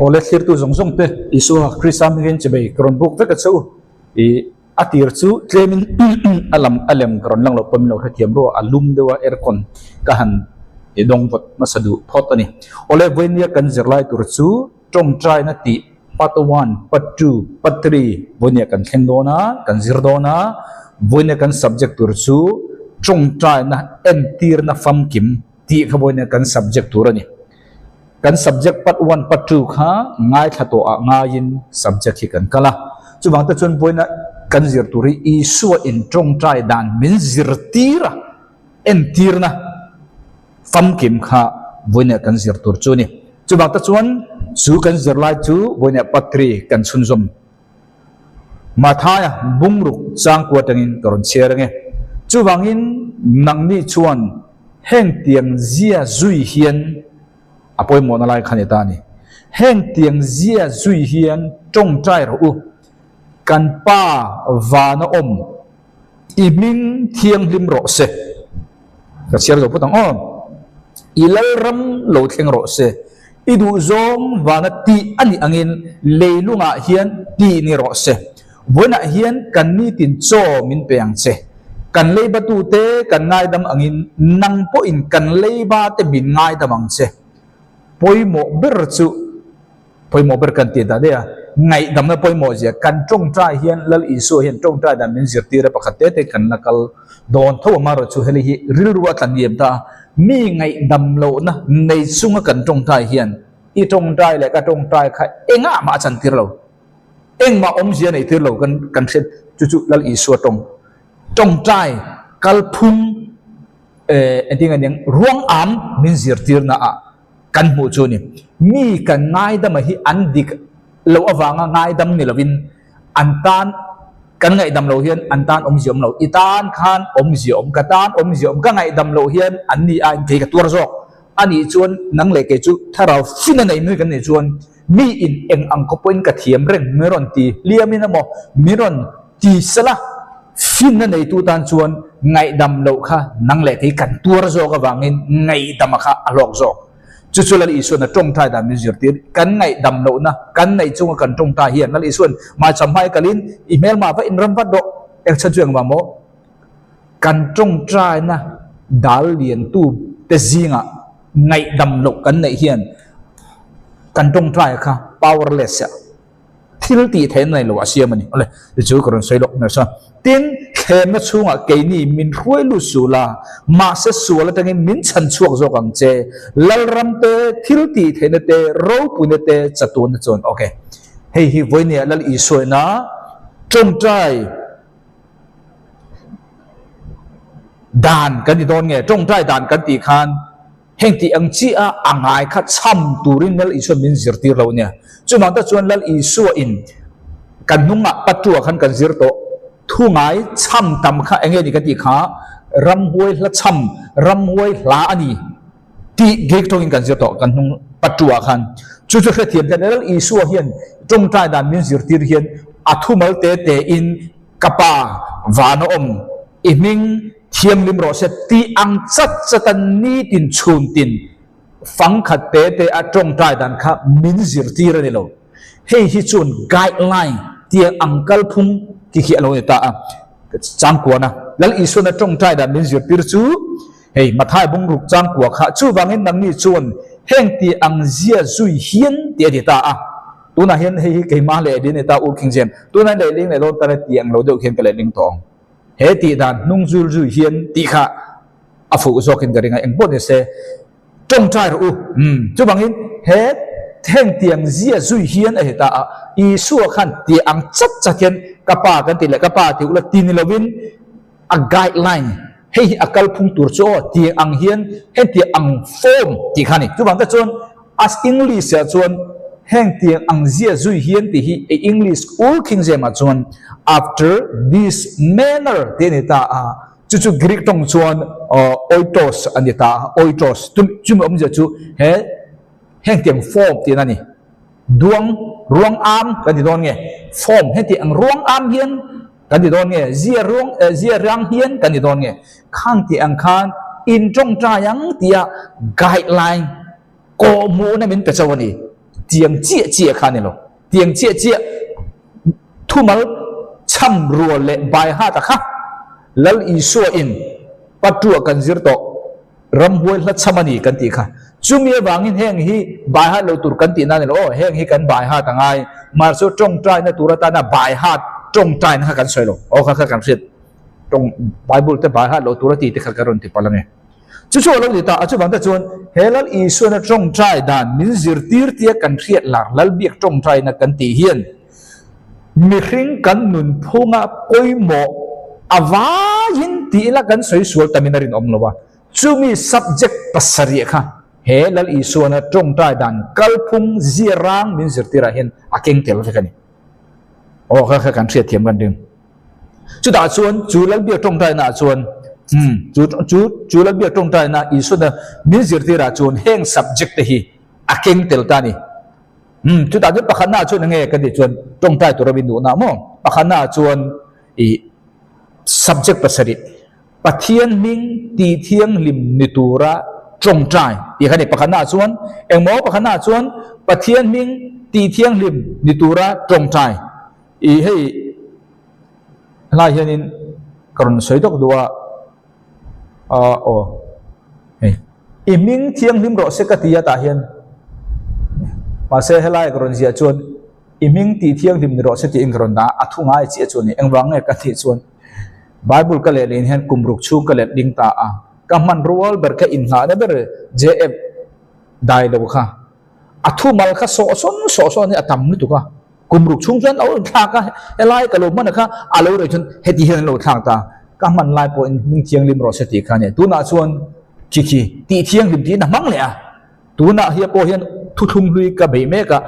Awle thlirtu zawng zawng te Isua Krista hmingin chibei ka rawn buk vek a che u. I a tir chu tlemin a lam a lem ka rawn lang loh pawh min lo hrethiam ruah a lum deuh a aircon ka han i dawng vawt hmasa duh phawt a ni. Awle vawinia kan zirlai tur chu tawngtaina tih part one, part two, part three vawinia kan thleng dawn a, kan zir dawn a, vawinia kan subject tur chu tawngtaina entirna famkim tih kha vawinia kan subject tur a ni. Kan subject part one, part two kha ngaithla tawh ah ngaiin subject hi kan kal a. Chuvang te chuan vawiina kan zir tur hi Isua in tawngtai dan min zirtir a, entirna famkim kha vawiina kan zir tur chu a ni. Chuvang te chuan chu kan zir lai chu vawiina part three kan chhunzawm. Mathaia bungruk changkua atangin ka rawn chhiar ange. Chuvangin nangni chuan heng tiang zia zui hian a pawimawhna lai kha ni ta a ni. Heng tiang zia zui hian tawngtai rawh u. Kan Pa vana awm i hming thianghlim rawh se. Ka chhiar zo phawt ang aw. I lalram lo thleng rawh se. I duhzawng vana tih a nih angin leilungah hian tih ni rawh se. Vawiinah hian kan nitin chaw min pe ang che. Kan leibatute kan ngaidam angin nang pawhin kan leibate min ngaidam ang che. Pawimawh ber chu pawimawh ber kan tih dah daih a, ngaihdamna pawimawh zia kan tawngtai hian Lal Isua hian tawngtai dan min zirtir a pakhat te te kan la kal dawn tho amaherawh chu heli hi rilru a tla niam ta a, mi ngaihdam lohna nei chunga kan tawngtai hian i tawngtai leh ka tawngtai kha engah mah a chantir lo, engmah awmzia nei tir lo kan kan hriat chu chu Lal Isua tawng tawngtai kalphung eh engtin nge niang ruangam min zirtirna ah Kan hmuh chu ni. Mi kan ngaidama hi an dik loh avanga ngaidam ni lovin an tan kan ngaihdam loh hian an tan awmzia awm lo. I tan khan awmzia awm, ka tan awmzia awm, ka ngaihdam loh hian an ni aiin kei ka tuar zawk. A nih chuan nang leh kei chu thlarau fin a nei nui kan nih chuan mi in eng ang khaw pawhin ka thiam reng min rawn ti hliamin emaw min rawn ti sela fin a neitu tan chuan ngaihdam loh kha nang leh kei kan tuar zawk avangin ngaihdama kha a hlawk zawk. Chu chu Lal Isuan a tawngtai dan min zirtir. Kan ngaihdam lohna kan neih chunga kan tawngtai hian Lal Isuan maicham hmai kalin i hmelma va inram vat rawh. Eng chhan chu engvang maw? Kan tawngtaina dal liantu te zingah ngaihdam loh kan neih hian kan tawngtai kha powerless a. Thil tih theih an nei lo a siam a ni. Awle, ti chu ka rawn sawi lawk nasa. Tin, thlemna chhungah keini min hruai lut suh la, mahse sual atangin min chhan chhuak zawk ang che. Lalram te, thil tih theihna te, ropuina te, chatuanna chuan. Ok. Hei hi vawinia Lal Isuaina tawngtai dan kan ti dawn nge? Tawngtai dan kan tih khan Heng tih ang chi a a ngai kha chham turin Lal Isua min zirtir lo nia. Chuvang te chuan Lal Isua in kan hnungah patua khan kan zir tawh. Thu ngai chham tam kha enge ni ka tih kha ramhuai hla chham, ramhuai hla a ni tih Greek tawngin kan zir tawh kan hnung patua khan. Chu chu hrethiam hian Lal Isua hian tawngtai dan min zirtir hian a thumal te te in ka pa van a awm i hming Thianghlim rawh se tih ang chat chat a nitin chhun tin fang khat te te a tawngtai dan kha min zirtir a ni lo. Hei hi chuan guideline tiang ang kalphung ti khi a lo ni ta a. Changkuana Lal Isuana tawngtai dan min zirtir chu hei Mathai bungruk changkua kha chuvangin nangni chuan heng ti ang zia zui hian tih a ti ta a. Tunah hian hei hi keimah leh leh ni ta Ur King James tunah lehling leh dawn tan a ti ang lo deuh khian ka lehling tawh ang. He tih dan hnung zul zui hian tih kha a fuh zawkin ka ring a, engpawh ni se tawngtai rawh u. Umm, chuvangin he heng tiang zia zui hian a heta a, Isua khan tih ang chat chat hian ka pa kan tih leh ka pa tih ula ti ni lovin a guideline hei hi a kalphung tur chu aw tih ang hian heng tiang ang form tih kha a ni. Chuvang te chuan As English ah chuan heng tiang ang zia zui hian tih hi a English ul King James ah chuan after this manner tih a ni ta a, chu chu Greek tawng chuan oitos a ni ta a, oitos chumi awmzia chu he heng tiang form tihna a ni. Duang, ruang am kan ti dawn nge? Form, heti ang ruang am hian kan ti dawn nge? Zia ruang, zia rang hian kan ti dawn nge? Khang tih ang khan in tawngtai ang tia guideline kawhhmuhna min pe chauh a ni. Tiang chiah chiah kha a ni lo. Tiang chiah chiah thumal chham rual leh bai hat a kha Lal Isua in Patua kan zir tawh ramhuai hla chham a ni kan tih kha. Chumi avangin heng hi bai hat lo tur kan tih na a ni lo aw, heng hi kan bai hat a ngai. Mahse tawngtaina tur atana bai hat tawngtaina kha kan sawi lo aw kha kha kan hriat tawng Bible te bai hat lo tur a ti te kha ka rawn ti palh ang e. Chu chu a lo ni ta a, chuvang te chuan he Lal Isuana tawngtai dan min zirtir tia kan hriat lar Lal biak tawngtaina kan tih hian mihring kan nunphunga pawimawh a vaiin tih ila kan sawi sual tamin a rinawm lo a, chumi subject pasarih kha he Lal Isuana tawngtai dan kalphung zirang min zirtirah hian a keng tel vek a ni. Aw kha kha kan hriat thiam kan ring. Chutah chuan chu Lalbiak tawngtaina ah chuan umm chu chu chu Lalbiak tawngtaina Isuana min zirtir ah chuan heng subject te hi a keng tel ta a ni. Umm chutah chuan pakhatna ah chuan enge kan tih chuan tawngtai tura min duhna maw? Pakhatna ah chuan ih subject pasarih Pathian hming tih thianghlim ni tura tawngtai tih kha a ni. Pakhatna ah chuan engmaw pakhatna ah chuan Pathian hming tih thianghlim ni tura tawngtai. Ih hei helai hianin ka rawn sawi dawk duh a, ah aw hei i hming thianghlim rawh se ka ti a tah hian mahse helai ka rawn ziah chuan i hming tih thianghlim ni rawh se tiin ka rawn dah a, a thu ngai chiah chu a ni. Engvang nge ka tih chuan Bible ka leh leh hian kum ruk chhung ka let ding ta a, ka hman rual ber ka inngahna ber JF dai lo kha a thumal kha sawh sawn sawh sawn hi a tam lutuk a. Kum ruk chhung chuan a lo thlak a, helai ka lo hman a kha a lo rei chuan heti hian an lo thlak ta, ka hman lai pawhin hming thianghlim rawh se tih kha a ni. Tunah chuan khi khi tih thianghlim tiin a hmang leh a, tunah hian pawh hian thuthlung hlui ka beih mek a,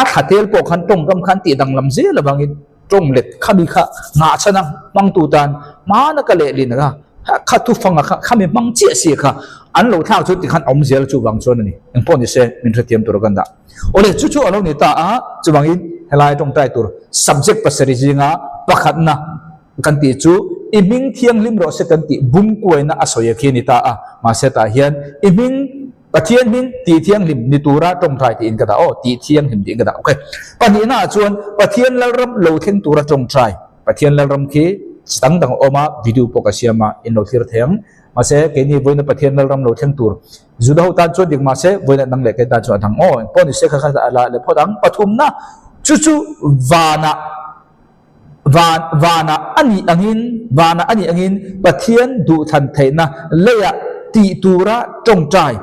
a thla tel pawh khan tawngkam khan tih danglam zel avangin tawng let khami kha nghahchhan a hmangtu tan hmana ka lehlin a kha thufanga kha khami hmang chiah si kha an lo thlak chu tikhan awm zel chuvang chuan a ni. Engpawh ni se min hrethiam tur kan dah. Awle, chu chu a lo ni ta a, chuvangin helai tawngtai tur subject pasarih zinga pakhatna kan tih chu i hming thianghlim rawh se kan tih bumkuaina a sawi a khi a ni ta a, mahse tah hian i hming Pathian hming tih thianghlim ni tura tawngtai tiin ka dah aw, tih thianghlim tiin ka dah ok. Pahnihna ah chuan Pathian Lalram lo thleng tura tawngtai, Pathian Lalram khi chi dang dang a awm a, video pawh ka siam a, in lo thlir thei ang. Mahse keini vawiina Pathian Lalram lo thleng tur Juda ho tan chuan dik mahse vawiina dang leh kei tan chuan a dang aw. Engpawh ni se kha kha a la leh phawt ang. Pathumna chu chu vanah van vanah a nih angin vanah a nih angin Pathian duhthlan theihna leiah tih tura tawngtai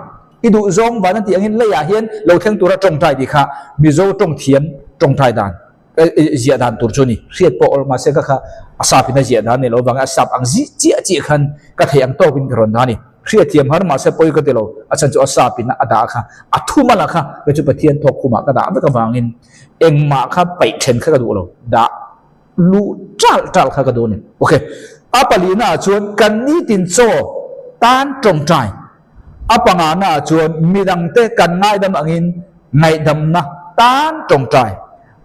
i duh zawng van a tih angin leiah hian lo thleng tura tawngtai tih kha Mizo tawng thiam tawngtai dan ziah dan tur chu a ni. Hriat pawh awlh mahse ka kha a sap in a ziah dan ni lo vang a sap ang zih chiah chiah khan ka theih ang tawk in ka rawn dah a ni. Hriat thiam har mahse pawi ka ti lo, a chhan chu a sap in a dah kha a thum a la kha kei chu Pathian thawk khumah ka dah vek avangin engmah kha paih then kha ka duh lo, dah luh ṭalh ṭalh kha ka duh a ni. Ok, a palihna ah chuan kan nitin chaw tan tawngtai, a pangana ah chuan midangte kan ngaidam angin ngaihdamna tan tawngtai,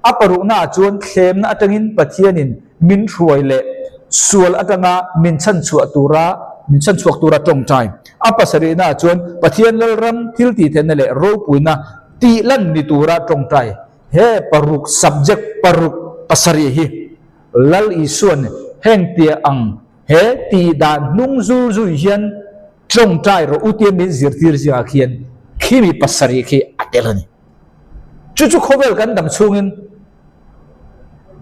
a parukna ah chuan thlemna atangin Pathianin min hruai leh sual atanga min chhanchhuah tura min chhanchhuak tura tawngtai, a pasarihna ah chuan Pathian Lalram thiltihtheihna leh ropuina tih lan ni tura tawngtai he paruk subject paruk pasarih hi Lal Isuan heng tia ang he tih dan hnung zul zui hian tawngtai rawh u tia min zirtir zingah khian khimi pasarih khi a tel a ni. Chu chu khawvel kan dam chhungin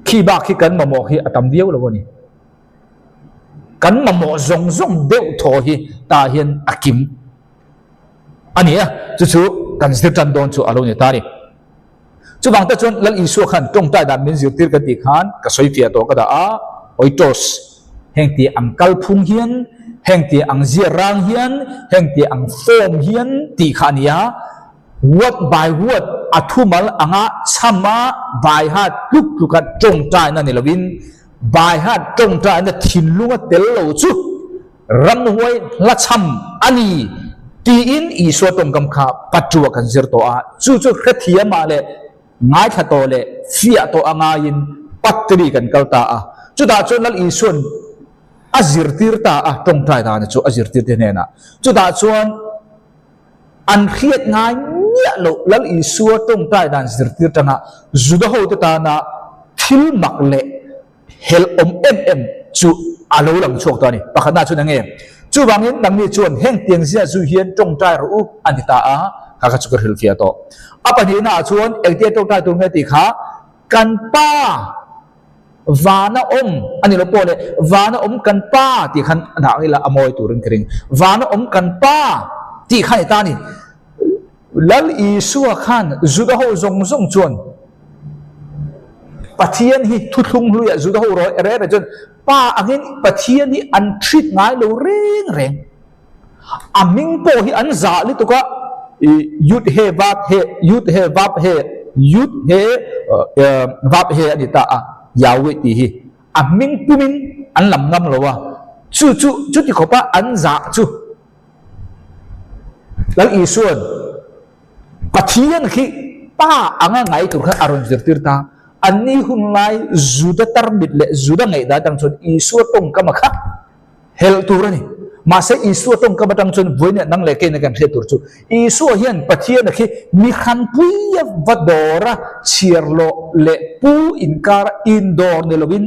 khi bak hi kan mamawh hi a tam viau lo a ni. Kan mamawh zawng zawng deuh thaw hi tah hian a kim. A ni a, chu chu kan zir tan dawn chu a lo ni ta a ni. Chuvang te chuan Lal Isua khan tawngtai dan min zirtir kan tih khan ka sawi fiah tawh ka dah a, Oitos, heng tih ang kalphung hian, heng tih ang zia rang hian, heng tih ang form hian tih kha a ni a, word by word a thumal anga chham a baiha tluk tluka tawngtaina ni lovin baiha tawngtaina thinlunga tel lo chu Ramhuai hlachham a ni tiin Isua tawngkam kha patua kan zir tawh a, chu chu hrethiamah leh ngaithla tawh leh fiah tawh a ngaiin Patri kan kal ta a. Chutah chuan Lal Isua'n a zirtir ta a, tawngtai dana chu a zirtirte hnenah. Chutah chuan an hriat ngai. miah loh Lal Isua tawngtai dan zirtir tanga Juda hote tana thil mak leh helh awm em em chu a lo lang chhuak ta a ni. Pakhatna chuan eng nge? Chuvangin nangni chuan heng tiang zia zui hian tawngtai rawh u a ni ta a, kha kha chu ka hrilhfiah tawh. A pahnihna ah chuan engtia tawngtai tur nge tih kha kan pa vana awm a ni lo pawh le vana awm kan pa tih khan a dah ila a mawi turin ka ring. Vana awm kan pa tih kha a ni ta a ni. Lal Isua khan Juda ho zawng zawng chuan Pathian hi thuthlung hluiah Juda ho rawi reng reng chuan Pa angin Pathian hi an treat ngai lo reng reng. A hming pawh hi an zah lutuk a, Yud he Vav he, Yud he Vav he, Yud he Vav he a ni ta a, Yahweh tih hi a hming pumin an lam ngam lo a, chu chu chuti khawpa an zah chu. Lal Isua'n Pathian khi Pa anga ngai tur khan a rawn zirtir ta. Anni hun lai Juda tarmit leh Juda ngaihdan atang chuan Isua tawngkam a kha helh tur a ni. Mahse Isua tawngkam atang chuan vawiin nang leh keina kan hriat tur chu Isua hian Pathian a khi mi hranpuia va dawra chhiar lawh leh pu inkara indawr ni lovin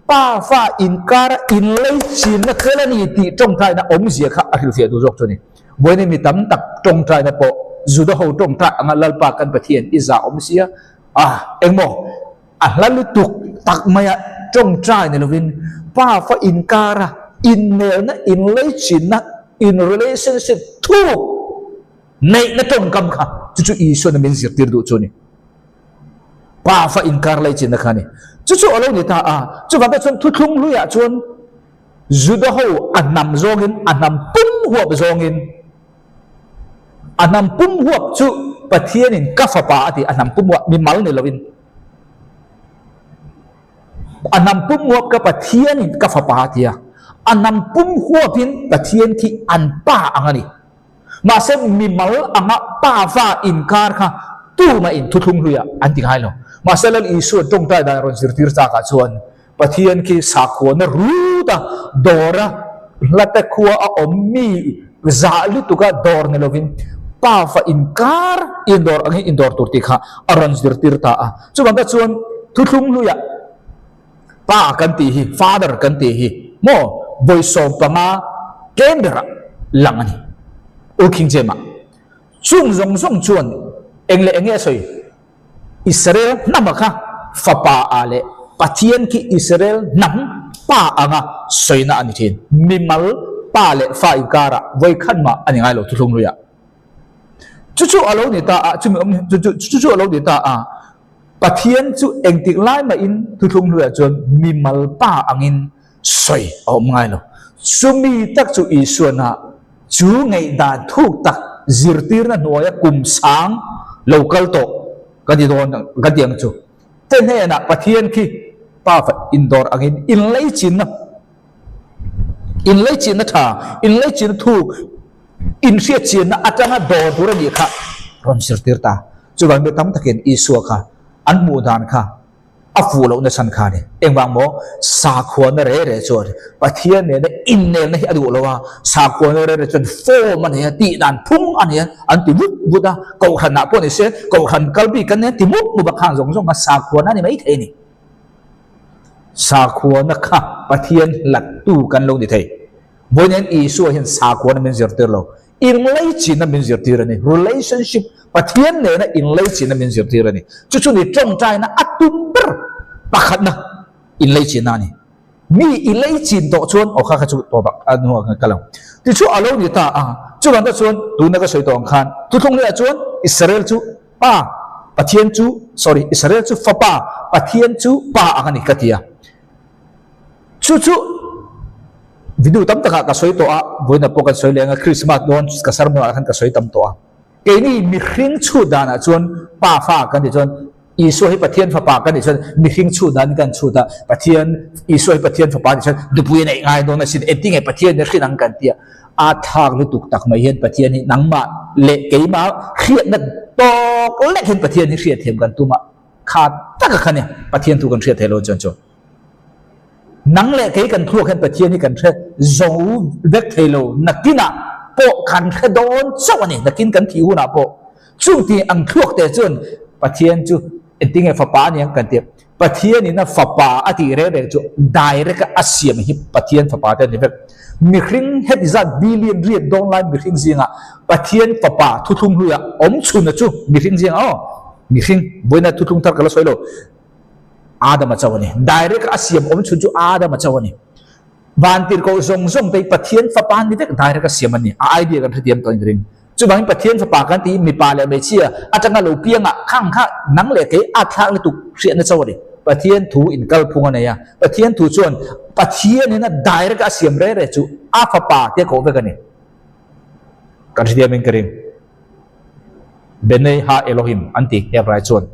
Pa fa inkara inlei chinna tel a ni tih tawngtaina awmzia kha a hrilhfiah duh zawk chu a ni. Vawiin mi tam tak tawngtaina pawh Juda ho tawngtai anga Lalpa kan Pathian i zah awm sia a, engmaw a hla lutuk tak maia tawngtai ni lovin pa fa inkara innelna inlei chinna in relationship thuk neihna tawngkam kha chu chu Isuan a min zirtir duh chu a ni. Pa fa inkar lei chinna kha a ni. Chu chu a lo ni ta a, chuvang te chuan thuthlung hluiah chuan Juda ho a hnam zawngin, a hnam pum huap zawngin, a hnam pum huap chu Pathianin ka fapa a ti, a hnam pum huap, mimal ni loin. A hnam pum huap ka Pathianin ka fapa a ti a, a hnam pum huapin Pathian khi an pa ang a ni. Mahse mimal anga pa va inkar kha tumah in thuthlung hluiah an ti ngai lo. Mahse Lal Isua tawngtai dan rawn zirtir chakah chuan Pathian khi sakhuana ruta dawra hlate khua a awm mi zah lutuka dawr ni lovin pa va inkar indawr angin indawr tur tih kha a rawn zirtir ta a. Chuvang te chuan thuthlung hluiah Pa kan tih hi, Father kan tih hi maw vawisawm panga tlem berah lang a ni. U King James-ah chung zawng zawng chuan eng leh eng nge a sawi? Israel hnama kha fapa ah leh Pathian khi Israel hnam pa anga sawina a ni thin. Mimal pa leh fa inkarah vawikhat mah a ni ngai lo thuthlung hluiah. Chu chu a lo ni ta a, chumi awm chu chu chu a lo ni ta a. Pathian chu engtik lai mahin thuthlung hluiah chuan mimal pa angin sawi a awm ngai lo. Chumi tak chu Isuana chu ngaihdan thuk tak zirtirna hnuaia kum sang lo kal tawh ka ti dawn ka ti ang chu. Te hnenah Pathian khi pa indawr angin inleichinna inleichinna tha, inleichinna thuk, inhriatchianna atanga dawr tur a nih kha rawn zirtir ta. Chuvang mi tam takin Isua kha an hmuh dan kha a fuh lohna chhan kha a ni. Engvang maw? Sakhuana re re chuan Pathian nena innelna hi a duh lo a, sakhuana re re chuan form a nei a, tih dan phung a nei a, an ti vut vut a, kohhranah pawh ni se, kohhran kal bik kan nia ti mup mup a, khang zawng zawng kha sakhuana a ni maithei a ni. Sakhuana kha Pathian hlattu kan lo ni thei. Vawiin Isua hian sakhuana min zirtir lo. Inleichina min zirtir a ni. Relationship, Pathian nena inleichina min zirtir a ni. Chu chu ni tawngtaina a tum ber pakhatna inleichina a ni. Mi i leichin tawh chuan aw kha kha chu tawp a hnuah khan ka lo. Tichu a lo ni ta a, chuvang te chuan tuna ka sawi tawh ang khan thuthlung lehah chuan Israel chu Pa, Pathian chu, sorry, Israel chu Fapa, Pathian chu Pa ang a ni ka ti a. Chu chu video tam takah ka sawi tawh a, vawiinah pawh kan sawi leh ang a, Christmas dawn ka sermon ah khan ka sawi tam tawh a. Keini mihring chhut danah chuan Pa fa kan tih chuan Isua hi Pathian fapa kan tih chuan mihring chhut danin kan chhut a, Pathian Isua hi Pathian fapa tih chuan nupui a neih ngai dawn asin, engtin nge Pathian hi hrin ang kan ti a, a thlak lutuk tak mai hian Pathian hi nangmah leh keimah hriatna tawk lek hian Pathian hi hriatthiam kan tum a, kha taka kha nia Pathian thu kan hriat theih lo chuan chu. Nang leh kei kan thluak hian Pathian hi kan hre zo vek thei lo, nakinah pawh kan hre dawn chauh a ni, nakin kan thih hunah pawh. Chung ti ang thluak te chuan Pathian chu engtinge fapa a ni ang kan ti a. Pathian in a fapa a tih reng reng chu direct a a siam hi Pathian fapa te a ni vek. Mihring heti zat billion riat dawn lai mihring zingah Pathian fapa thuthlung hluia awm chhun a chu mihring zingah aw mihring vawiina thuthlung thar ka la sawi lo Adama chauh a ni. Direct a siam awm chhun chu Adama chauh a ni. Vantirhkoh zawng zawng te hi Pathian fapa an ni vek, direct a siam an ni. A idea kan hrethiam tawh in ka ring. Chuvangin Pathian fapa kan tih mipa leh hmeichhia atanga lo pianga khang kha nang leh kei a thlak lutuk hriatna chauh a ni. Pathian thu in kalphung a nei a, Pathian thu chuan Pathianin a direct a siam re re chu a fapa tia koh vek a ni. Kan hrethiam in ka ring. Benei ha Elohim an ti Hebrai chuan.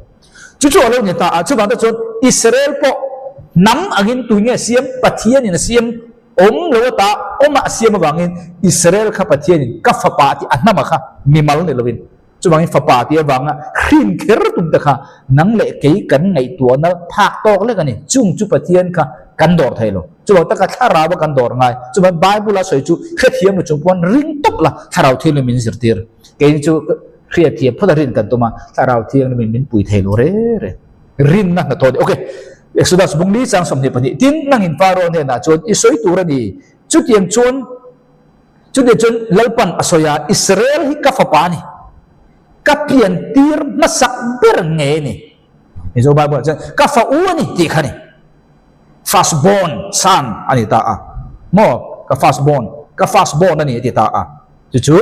Chu chu a lo ni ta a, chuvang te chuan Israel pawh hnam angin tui nge siam Pathianin a siam awm lo ata awmah a siam avangin Israel kha Pathianin ka fapa tih a hnama kha mimal ni lovin chuvangin fapa tih avanga hrin kher tum te kha nang leh kei kan ngaihtuahna phak tawk lek a ni. Chung chu Pathian kha kan dawr thei lo. Chuvang taka thlarau a kan dawr ngai. Chuvang Bible a sawi chu hrethiam lo chung pawn ring tawp la thlarau thianghlim min zirtir. Keini chu hriatthiam phawt a rin kan tum a, thlarau thianghlimin min pui thei lo re re. Rinna hnathawh a ni. Ok, Exodus bung li chang 22, Tin, nangin Pharaoh hnenah chuan i sawi tur a ni. Chutiang chuan, chutiang chuan Lalpan a sawi a, Israel hi ka fapa a ni. Ka pian tir hmasak ber nge a ni. Mizo Bible ah chuan ka fa u a ni tih kha a ni. First born son a ni ta a. Maw? Ka first born, ka first born a ni a ti ta a. Chu chu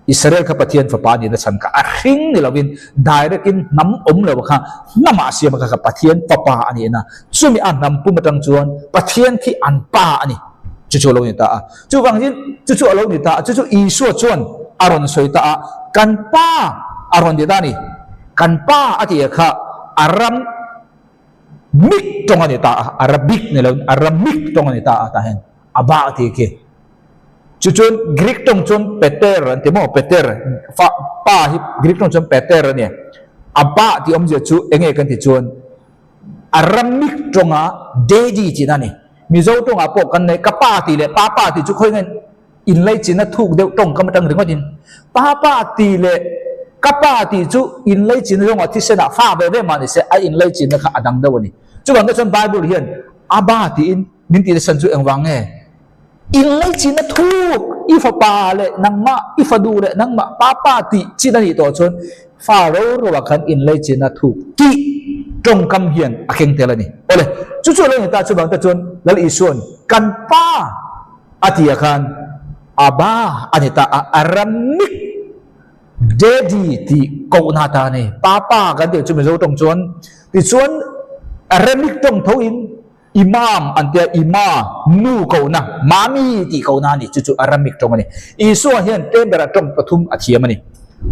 Israel kha Pathian fapa a nihna chhan kha a hring ni lovin direct in hnam awm lo kha hnamah a siam a kha kha Pathian fapa a nihna. Chumi a hnam pum atang chuan Pathian khi an pa a ni. Chu chu a lo ni ta a. Chuvangin chu chu a lo ni ta a. Chu chu Isua chuan a rawn sawi ta a, Kan pa a rawn ti ta a ni. Kan pa a tih kha a ram mik tawng a ni ta a, Arabic ni lovin Aramik tawng a ni ta a tah hian Abba a tih khi. Chu chuan Greek tawng chuan Peter an ti maw? Peter fa pa hi Greek tawng chuan Peter a ni. Abba tih awmzia chu eng nge kan tih chuan Aramik tawnga daddy tihna a ni. Mizo tawngah pawh kan nei ka pa tih leh papa tih chu khawi nge inlaichinna thuk deuh tawngkam atang ringawtin papa tih leh ka pa tih chu inlaichinna zawngah thisenah fa ve ve mah ni se a inlaichinna kha a dang deuh a ni. Chuvang te chuan Bible hian Abba tiin min tih nasan chu engvang nge? Inlaichinna thuk i fapa leh nangmah i fanu leh nangmah papa tih chin a nih tawh chuan fa ro roah khan inlaichinna thuk tih tawngkam hian a keng tel a ni. Awle, chu chu a lo ni ta chuvang te chuan Lal Isua'n kan pa a ti ah khan Abba a ni ta a, Aramik Daddy tih kohna ta a ni. Papa kan tih chu Mizo tawng chuan tichuan Aramik tawng tho in Imam an tia Ima nu kohna Mami tih kohna a ni chu chu Aramik tawng a ni. Isua hian tlem berah tawng pathum a thiam a ni.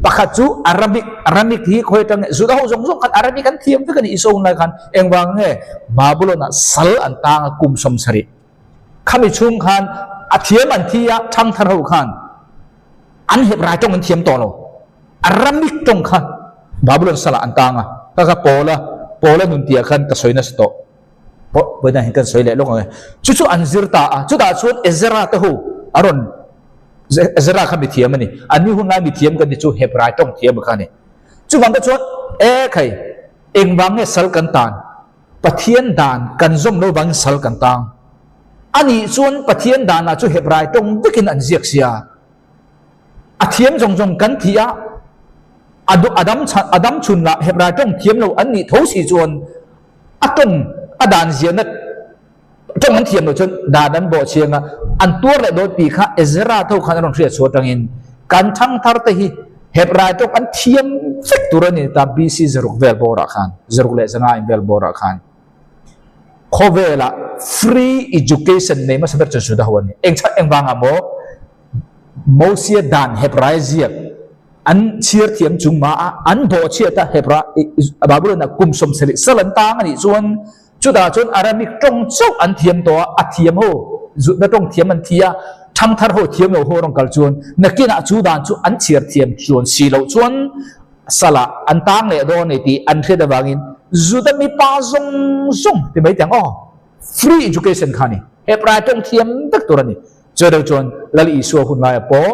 Pakhat chu Aramik, Aramik hi khawi atang nge Juda ho zawng zawng khan Aramik an thiam vek a ni Isua hun lai khan engvang nge Babylon ah sal an tang a kum 70. Khami chhung khan a thiam an thi a thangthar ho khan an Hebrai tawng an thiam tawh lo. Aramik tawng kha Babylon salah an tang a ka kha Paula Paula nun tih ah khan ka sawi nasa tawh. Pawh vawiin hian kan sawi leh lawk ang e. Chu chu an zir ta a, chutah chuan Ezra te ho a rawn Ezra kha mithiam a ni. An ni hun lai mithiam kan ni chu Hebrai tawng thiam kha a ni. Chuvang te chuan e khai engvang nge sal kan tan? Pathian dan kan zawm lo vangin sal kan tang. A nih chuan Pathian danah chu Hebrai tawng vekin an ziak sia. A thiam zawng zawng kan thi a, a dam a dam chhun lah Hebrai tawng thiam lo an nih tho si chuan a tawng a dan ziahna tawng an thiam loh chuan dan an bawh chiang a, an tuar leh dawn tih kha Ezra tho khan a rawn hriat chhuah atangin kan thangthar te hi Hebrai tawng an thiam vek tur a ni ta BC zaruk vel bawrah khan zaruk leh zanga in vel bawrah khan khawvelah free education nei hmasa ber chu Juda ho an ni. Eng chhan engvangah maw Mosia dan Hebrai ziak an chhiar thiam chung ma a an bawh chhiat a Hebra Babylon ah kum 70 sal an tang a nih chuan chutah chuan Aramic tawng chauh an thiam tawh a a thiam ho zutna tawng thiam an thi a thangthar ho thiam lo ho rawng kal chuan nakinah chu dan chu an chhiar thiam chuan si loh chuan salah an tang leh dawn a ni tih an hriat avangin Juda mipa zawng zawng ti mai teh ang aw free education kha a ni Hebrai tawng thiam vek tur a ni. Chu deuh chuan Lal Isua hun laia pawh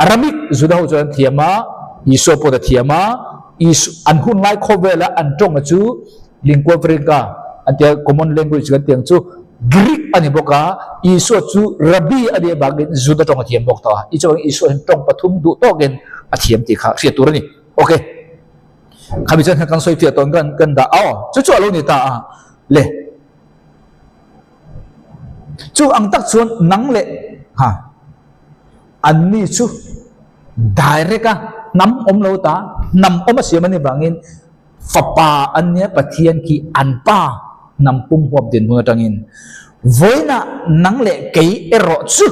Aramic Juda ho chuan an thiam a, Isua pawh a thiam a, Isu an hun lai khawvela an tawnga chu Lingua Franca an tia common language kan tih ang chu Greek a ni bawk a, Isua chu Rabbi a nih avangin Juda tawng a thiam bawk tawh a, i chuan Isua hian tawng pathum duh tawkin a thiam tih kha hriat tur a ni. Ok. Khami chuan kan sawi fiah tawn kan kan dah a aw, chu chu a lo ni ta a le. Chu ang tak chuan nang leh ha anni chu direct a hnam awm lo ta, hnam awm a siam a nih vangin Fapa an nia Pathian khi an Pa hnam pum huap dinhmun atangin vawiinah nang leh kei erawh chu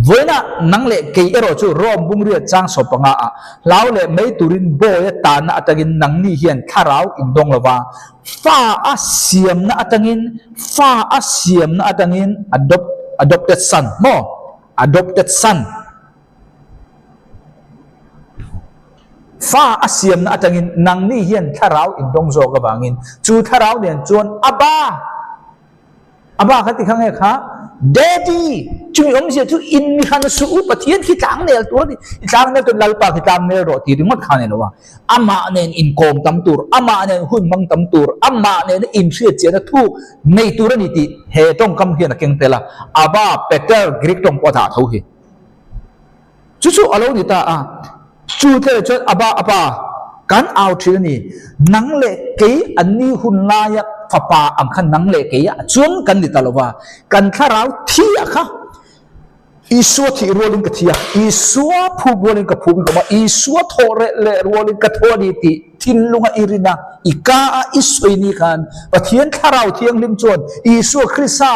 vawiinah nang leh kei erawh chu Rome bungriat chang sawm panga ah hlau leh mai turin bawi a tanna atangin nangni hian thlarau in dawng lova fa a siamna atangin fa a siamna atangin adopt adopted son maw adopted son Fa a siamna atangin nangni hian thlarau in dawng zawk avangin chu thlarau nen chuan Abba! Abba kha ti kha nge kha? Daddy! Chumi awmzia chu in mi hran suh u, Pathian khi tlang nel tur a ni. I tlang nel chuan Lalpa khi tlang nel rawh ti ringawt kha a ni lo a. Amah nen inkawm tam tur, amah nen hun hmang tam tur, amah nena inhriatchiahna thuk nei tur a ni tih he tawngkam hian a keng tel a. Abba, Pater, Greek tawng pawh a dah tho hi. Chu chu a lo ni ta a, chu tleh chuan a ba a pa kan au thin a ni, nang leh kei an ni hun laia fapa ang khan nang leh kei ah chuan kan ni ta lo va, kan thlarau thi ah kha Isua thih rualin ka thi a, Isua phup rualin ka phup in ka awm a, Isua thawh reh leh rualin ka thaw a ni tih thinlunga i rin a, i ka a i sawi ni khan Pathian thlarau thianghlim chuan Isua Krista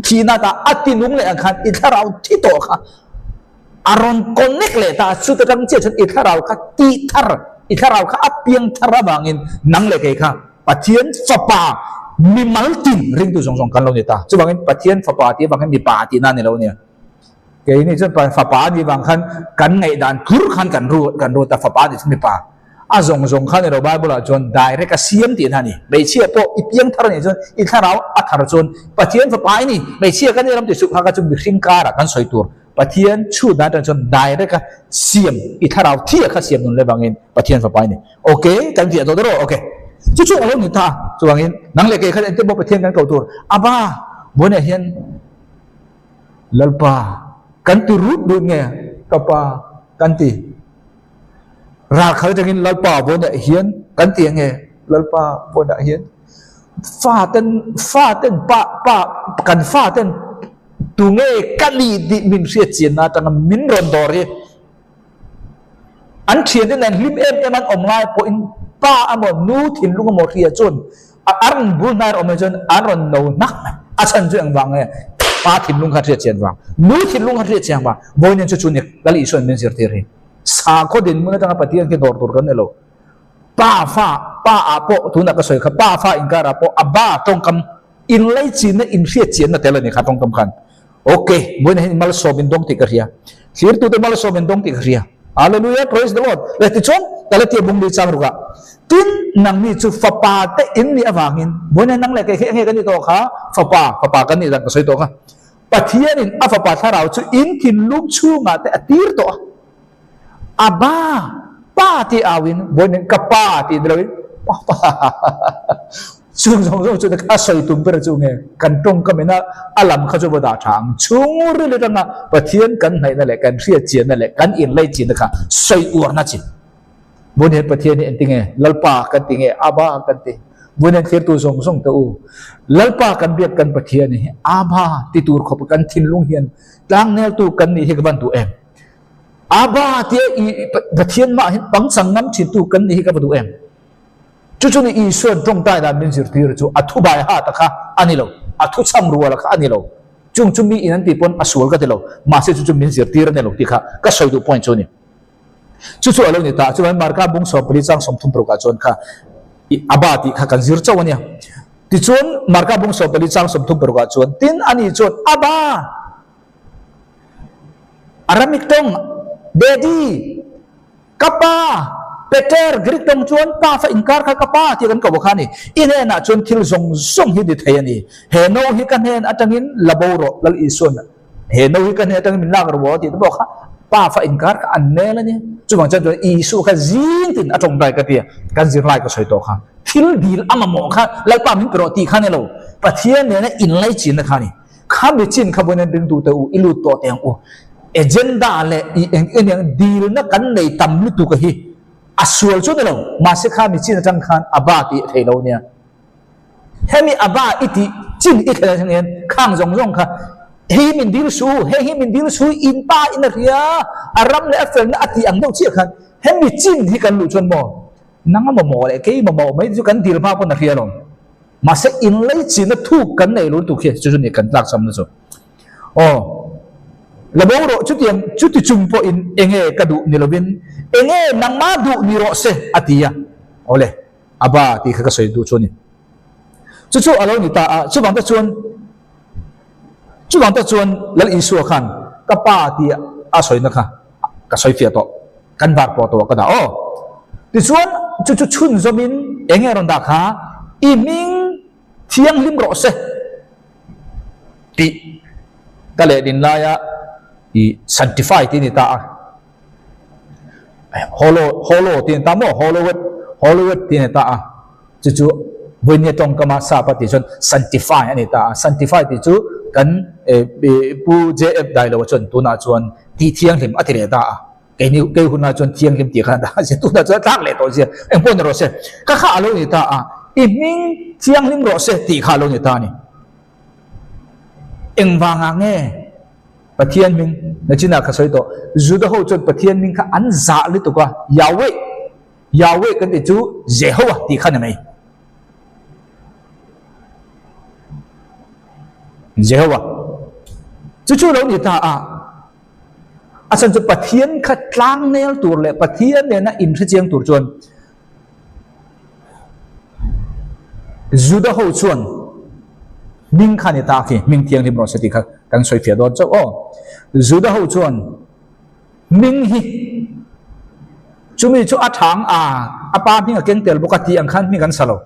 Thihna ta a ti nung leh ang khan i thlarau thi tawh kha a rawn connect leh ta a, chuta tang chiah chuan i thlarau kha tih thar, i thlarau kha a piang thar avangin nang leh kei kha Pathian fapa mimal tin ringtu zawng zawng kan lo ni ta. Chuvangin Pathian fapa tih avangin mipa tihna a ni lo nia. Keini chuan fapa a nih vang khan kan ngaihdan tlur khan kan ru kan ru ta fapa a nih chuan mipa a zawng zawng khan ero Bible ah chuan direct a siam tih na a ni. Hmeichhia pawh i piang thar a nih chuan i thlarau a thar chuan Pathian fapa i ni hmeichhia kan ram ti suh kha kha chu mihring karah kan sawi tur Pathian chhut dan atang chuan direct a siam i thlarau thi a kha siam nun le vangin Pathian fapa i ni. Ok kan fiah tawh darawh ok chu chu a lo ni ta chuvangin nang leh kei khan engtin pawh Pathian kan koh tur Aba buainah hian Lalpa kan ti rut rut nge ka pa kan ti ral khal atangin Lalpa vawiinah hian kan ti ange Lalpa vawiinah hian fa ten fa ten pa pa kan fa ten tunge ka ni tih min hriat chianna atanga min rawn dawr hi An thiante nen hlim em em an awm ngai pawhin pa emaw nu thinlung emaw hria chuan a rawn bul hnai awm ai chuan an rawn no hnak mai. A chhan chu engvang nge? Pa thinlung kha hriat chian vang, nu thinlung kha hriat chian vang. Vawiin chu chu ni Lal Isua'n min zirtir hi. Sakhaw dinhmun atanga Pathian khi dawr tur kan ni lo. Pa fa, pa ah pawh tunah ka sawi kha pa fa inkarah pawh a ba tawngkam inlaichinna inhriat chianna tel a ni kha tawngkam khan. Ok, vawiin hian malsawm in dawng tih ka hria. Thlirtute malsawm in dawng tih ka hria. Hallelujah, praise the Lord. Leh tichuan, Galatia bungli chang rukah, Tin, nangni chu fapa te in nih avangin, vawiin hian nang leh kei khi enge kan nih tawh kha? Fapa, fapa kan nih dan ka sawi tawh kha. Pathianin a fapa thlarau chu in thinlung chhungah te a tir tawh a. Abba, pa tih auin, vawiin ka pa tih ni loin, papa. Chung zawng zawng chu a sawi tum ber chu nge, kan tawngkam ina a lam kha chu va dah tha ang. Chhungril atanga Pathian kan hnaihna leh kan hriatchianna leh kan inlaichinna kha sawi uarna chi. Vawiin hian Pathian hi engti nge? Lalpa kan ti nge? Abba kan ti. Vawiin hian thirtu zawng zawng te u, Lalpa kan biak kan Pathian hi Abba ti tur khawp kan thinlung hian tlangneltu kan nih hi ka van duh em? Abba tia i Pathian mah hi pangchang ngam thintu kan nih hi ka va duh em? Chu chu ni Isua'n tawngtai dan min zirtir chu a thu bai hat a kha a ni lo, a thu chham rual a kha a ni lo. Chung chu mi in an tih pawn a sual ka ti lo, mahse chu chu min zirtir a ni lo tih kha ka sawi duh point chu a ni. Chu chu a lo ni ta, chuan Marka bung 14 chang 36 ah chuan kha i Abba tih kha kan zir chauh a nia. Tichuan Marka bung 14 chang 36 ah chuan tin ani chuan Abba! Aramik tawng, Daddy, ka pa, Peter, Greek tawng chuan pa fa inkar kha ka pa tih kan ko kha a ni. I hnenah chuan thil zawng zawng hi ni thei a ni. He no hi ka hnen atangin la bo rawh, Lal Isua'n he no hi ka hnen atangin min lak rawh tih te pawh kha. Pa fa inkar kha an nel a ni. Chuvang chuan chuan Isua kha zing tin a tawngtai ka tia, kan zirlai ka sawi tawh kha. Thil dil a mamawh kha Lalpa min pe rawh tih kha ni lo, Pathian nena inlaichinna kha a ni. Kha mi chin kha vawiin ringtute u i lut tawh teh ang u. Agenda leh i eng eng eng dilna kan nei tam lutuk a hi a sual chu ni lo, mahse kha mi chin atang khan a ba tih a thei lo nia. Hemi a ba i tih chin i thlen atang hian khang zawng zawng kha hei min dil su, hei hi min dil su, in pa in a hria, a ram leh a felna a tih ang deuh chiah khan hemi chin hi kan luh chuan maw nang a mamawh leh kei mamawh mai chu kan dil hma pawn a hria lo. Mahse inleichina thuk kan nei lo lutuk hi chu chu ni kan tlak cham na chu. Aw, la bo rawh chutiang chuti chung pawhin enge ka duh ni lovin enge nangmah duh ni rawh se a ti a. Awle, a ba tih kha ka sawi duh chu a ni. Chu chu a lo ni ta a, chuvang te chuan chuvang te chuan Lal Isua khan ka pa tih a sawina kha ka sawi fiah tawh. Kan var pawh tawh ka dah aw. Tichuan chu chu chhunzawmin eng nge rawn dah kha i hming thianghlim rawh se tih ka leh din laia i sanctify tih a ni ta a. Holo holo tih a ni ta maw Hollywood Hollywood tih a ni ta a. Chu chu vawinia tawngkama sap a tih chuan sanctify a ni ta a. Sanctify tih chu kan Pu JF Dailoa chuan tunah chuan tih thianghlim a ti leh ta a. Keini kei hunah chuan thianghlim tih khan a dah a zia tunah chuan a tlak leh tawh zia eng pawh ni rawh se. Ka kha a lo ni ta a, i hming thianghlim rawh se tih kha a lo ni ta a ni. Engvangah nge Pathian hming nachinah ka sawi tawh Juda ho chuan Pathian hming kha an zah lutuk a, Yahweh Yahweh kan tih chu Jehovah tih kha ni mai. Jehovah chu chu lo ni ta a, a chhan chu Pathian kha tlang nel tur leh Pathian nena inhrechiang tur chuan Juda ho chuan hming kha ni ta khi, hming thianghlim rawh se tih kha kan sawi fiah dawn chauh aw. Juda ho chuan Hming hi chumi chu a thang a, a pa hming a keng tel bawk a tih ang khan hming an sa lo.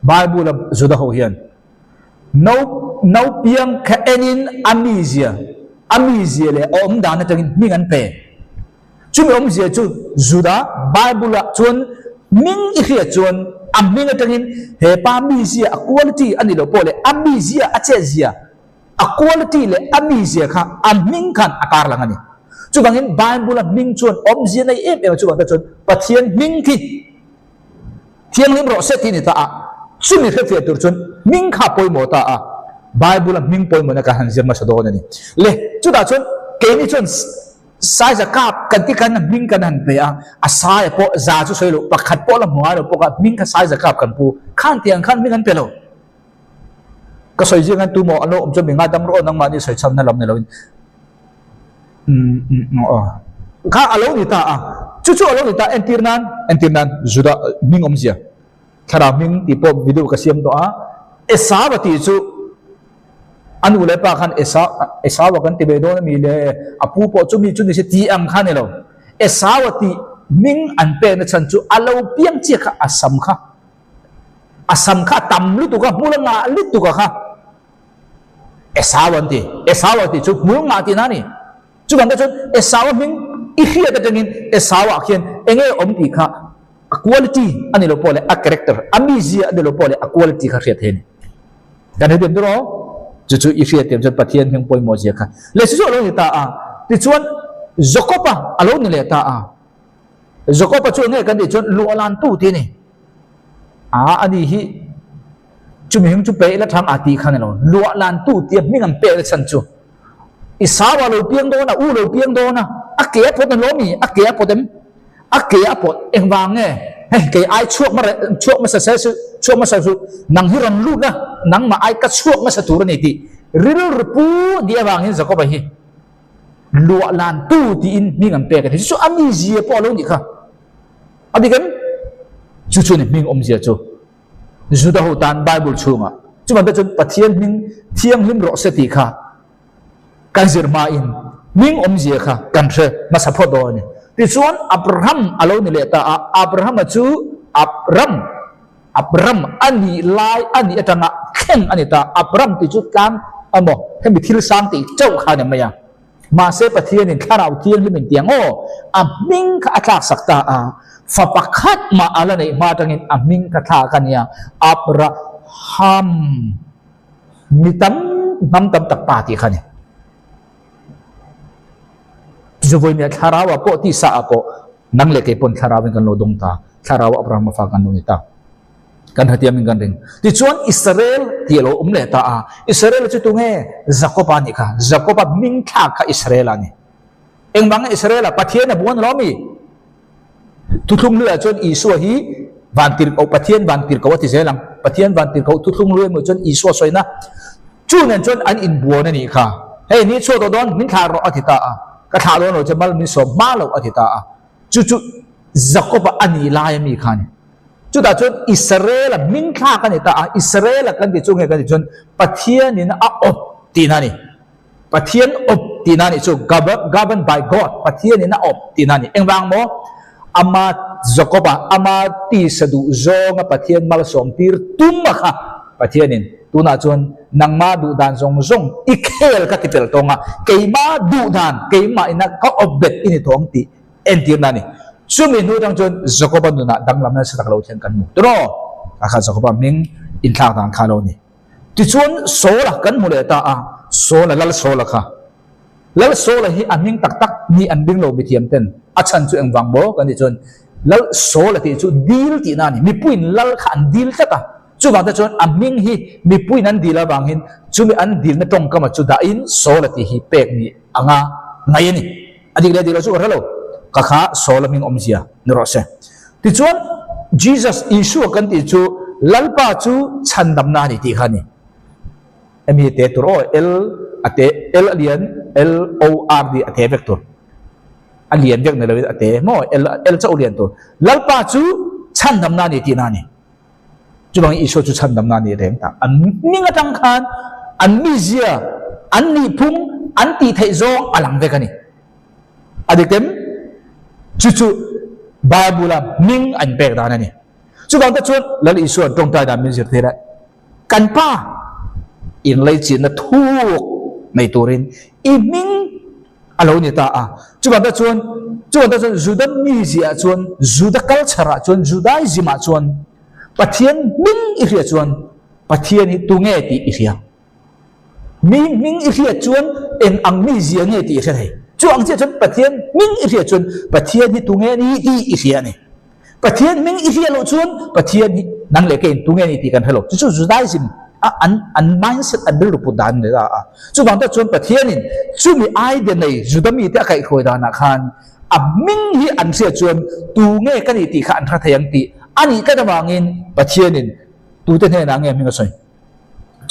Bible a Juda ho hian no no piang kha enin a mizia a mizia leh a awm dan atangin hming an pe. Chumi awmzia chu Juda Bible ah chuan hming i hriat chuan a hming atangin he pa mizia a quality a ni lo pawh leh a mizia a chetzia A quality leh a mizia kha a hming khan a tarlang a ni. Chuvangin Bible-a hming chuan awmzia nei em em a, chuvang te chuan Pathian hming khi thianghlim rawh se tih a ni ta a, chumi hrefiah tur chuan hming kha a pawimawh ta a, Bible-a hming pawimawhna kan han zir hmasa dawn a ni. Le, chutah chuan keini chuan Saiza kap kan ti khan hming kan han pe a, a saia pawh za chu sawi loh, pakhat pawh la hmu ngai lo bawk a, hming kha Saiza kap kan pu, khan tiang khan hming an pe lo. Ka sawi zing an tumaw an lo awm chuan mi ngaidam rawh nangmahni sawi chhamna lam ni loin kha a lo ni ta a, chu chu a lo ni ta entir nan entir nan Juda hming awmzia thlarau hming tih pawh video ka siam tawh a, Esau a tih chu a nu leh pa khan Esau Esau a kan ti ve dawn a mi le a pu pawh chu mi chu ni se tih ang kha ni lo, Esau a tih hming an pekna chhan chu a lo piang chiah kha a sam kha. A sam kha a tam lutuk a, hmul a ngah lutuk a kha. Esau an ti. Esau a tih chu hmul ngah tihna a ni. Chuvang te chuan Esau a hming i hriat atangin Esau ah khian enge awm tih kha a quality a ni lo pawh leh a character, a mizia a ni lo pawh leh a quality kha hriat thei a ni. Kan hre thiam tur aw. Chu chu i hriat thiam chuan Pathian hming pawimawh zia kha. Leh chu chu a lo ni ta a. Tichuan Jakob-a a lo ni leh ta a. Jakob-a chu enge kan tih chuan luahlantu tih a ni. A ani hi chumi hming chu pe ila thang a tih kha ni lo. Luahlantu tia hming an pek na chhan chu Esau-a lo piang dawn a, u lo piang dawn a, a ke a pawt a lo mi, a ke a pawt em? A ke a pawt engvang nge? Hei kei ai chhuak hma chhuak hmasa se su, chhuak hmasa su, nang hi rawn lut a, nangmah ai ka chhuak hmasa tur a ni tih rilru pu ni avangin Jakob-a hi Luahlantu tiin hming an pek a ni. Chu chu a mizia pawh a lo nih kha. A dik em? Chu chu a ni hming awmzia chu. Juda ho tan Bible chhungah chuvan te chuan Pathian hming thianghlim rawh se tih kha kan zir hmain hming awmzia kha kan hre hmasa phawt dawn a ni. Tichuan Abraham a lo ni leh ta a, Abrahama chu Abram, Abram a nih lai a nih atanga thleng a ni ta. Abram tih chu tlang emaw hemi thil sang tih chauh kha a ni mai a. Mahse Pathianin Thlarau Thianghlimin tiang aw, a hming kha a tlaksak ta a, fa pakhat mah a la neih hma atangin a hming kha thlak a nia, Abraham, mi tam, hnam tam tak pa tih kha a ni. Zuvawinia Thlarau ah pawh tisa ah pawh nang leh kei pawn Thlarau in kan lo dawng ta, Thlarau Abraham a fa kan lo ni ta. Kan hatiam in kan ring. Tichuan Israel tih a lo awm leh ta a, Israel chu tunge? Jakob a nih kha. Jakob a hming thlak kha Israel a ni. Engvang nge Israel a? Pathian a buan lo mi? Thuthlung hlui ah chuan Isua hi vantirhkoh, Pathian vantirhkoh a ti zel ang. Pathian vantirhkoh thuthlung hlui emaw chuan Isua sawina chu nen chuan an inbuan a nih kha. Hei ni chhuah tawh dawn, min thlah rawh a ti ta a. Ka thlah dawn lo che mal min sawm hma loh a ti ta a. Chu chu Jakob-a a nih lai a mi kha a ni. Chutah chuan Israel-a hming thlak a ni ta a. Israel-a kan ti chu nge kan ti chuan Pathianin a awp tihna a ni. Pathian awp tihna a nih chu, governed by God, Pathianin a awp tihna a ni. Engvang maw? Ama Jakob-a, ama tisa duh zawnga Pathian malsawm tir tum a kha Pathianin tunah chuan nangma duh dan zawng zawng i khel ka ti pel tawng a, keima duh dan, keimah ina ka awp bet i ni tawng tih entirna a ni. Chumi hnu atang chuan Jakob-a nunah danglamna nasa tak lo thian kan hmu. Turaw? A kha Jakob-a hming inthlak dan kha a lo ni. Tichuan Saul-a kan hmu leh ta a, Saul-a, Lal Saul-a kha. Lal Saul-a hi a hming tak tak ni an ring lo mithiam ten, a chhan chu engvang maw kan tih chuan Lal Saul-a tih chu dil tihna a ni. Mipuiin Lal kha an dil tlat a, chuvang te chuan a hming hi mipuiin an dil avangin chumi an dilna tawngkama chu dahin Saul-a tih hi pek ni anga ngaih a ni. A dik leh dik lo chu ka hre lo, ka kha Saul-a hming awmzia ni rawh se. Tichuan, Jesus, Isua kan tih chu Lalpa chu chhandamna a ni tih kha a ni. Hemi hi te tur aw, L a te, L a lian, L O R D a te vek tur. A lian vek ni loin a te maw, L, L chauh lian tur. Lalpa chu chhandamna a ni tihna a ni. Chuvangin Isua chu chhandamna a ni reng ta. An hming atang khan an mizia, an nihphung, an tih theih zawng a lang vek a ni. A dik em? Chu chu Bible-a hming an pek dan a ni. Chuvang te chuan Lal Isua'n tawngtai dan min zirtir a, Kan Pa, inleichitna thuk nei turin i hming a lo ni ta a. Chuvang te chuan, chuvang te chuan Juda mizia ah chuan, Juda culture ah chuan, Judaism ah chuan Pathian hming i hria chuan Pathian hi tunge tih i hria. Mi hming i hriat chuan eng ang mizia nge tih i hre thei. Chu ang chiah chuan Pathian hming i hriat chuan Pathian hi tunge ni tih i hria a ni. Pathian hming i hriat loh chuan Pathian hi nang leh keiin tunge ni tih kan hre lo. Chu chu Judaism a an an mindset an rilru put dan a ni ta a. Chuvang tak chuan Pathianin chumi aide nei Juda mite a kaihhruai danah khan a hming hi an hriat chuan tunge ka nih tih kha an hre thei ang tih a nih tlat avangin Pathianin tute hnenah nge hming a sawi?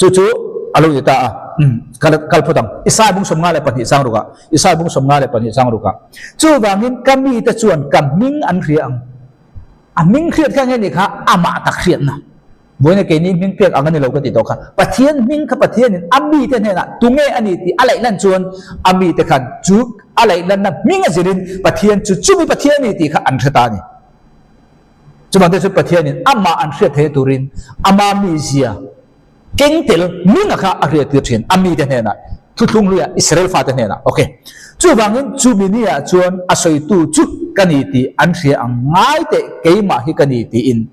Chu chu a lo ni ta a, kal kal phawt ang. Isai bung 52 chang rukah, Isai bung 52 chang rukah. Chuvangin ka mite chuan ka hming an hria ang. A hming hriat kha nge ni kha amah tak hriatna. Vawiin keini hming pek ang a ni lo ka ti tawh kha. Pathian hming kha Pathianin a mite hnenah tunge a ni tih a laih lan chuan a mite khan chu a laih lanna hming a zirin Pathian chu chumi Pathian a ni tih kha an hre ta a ni. Chuvang te chu Pathianin amah an hriat theih turin ama mizia keng tel minga kha a hriat tir thin a mite hnenah, thuthlung hluiah Israel fate hnenah. Ok. Chuvangin chumi niah chuan a sawitu chu ka ni tih an hria ang ngai teh keimah hi ka ni tiin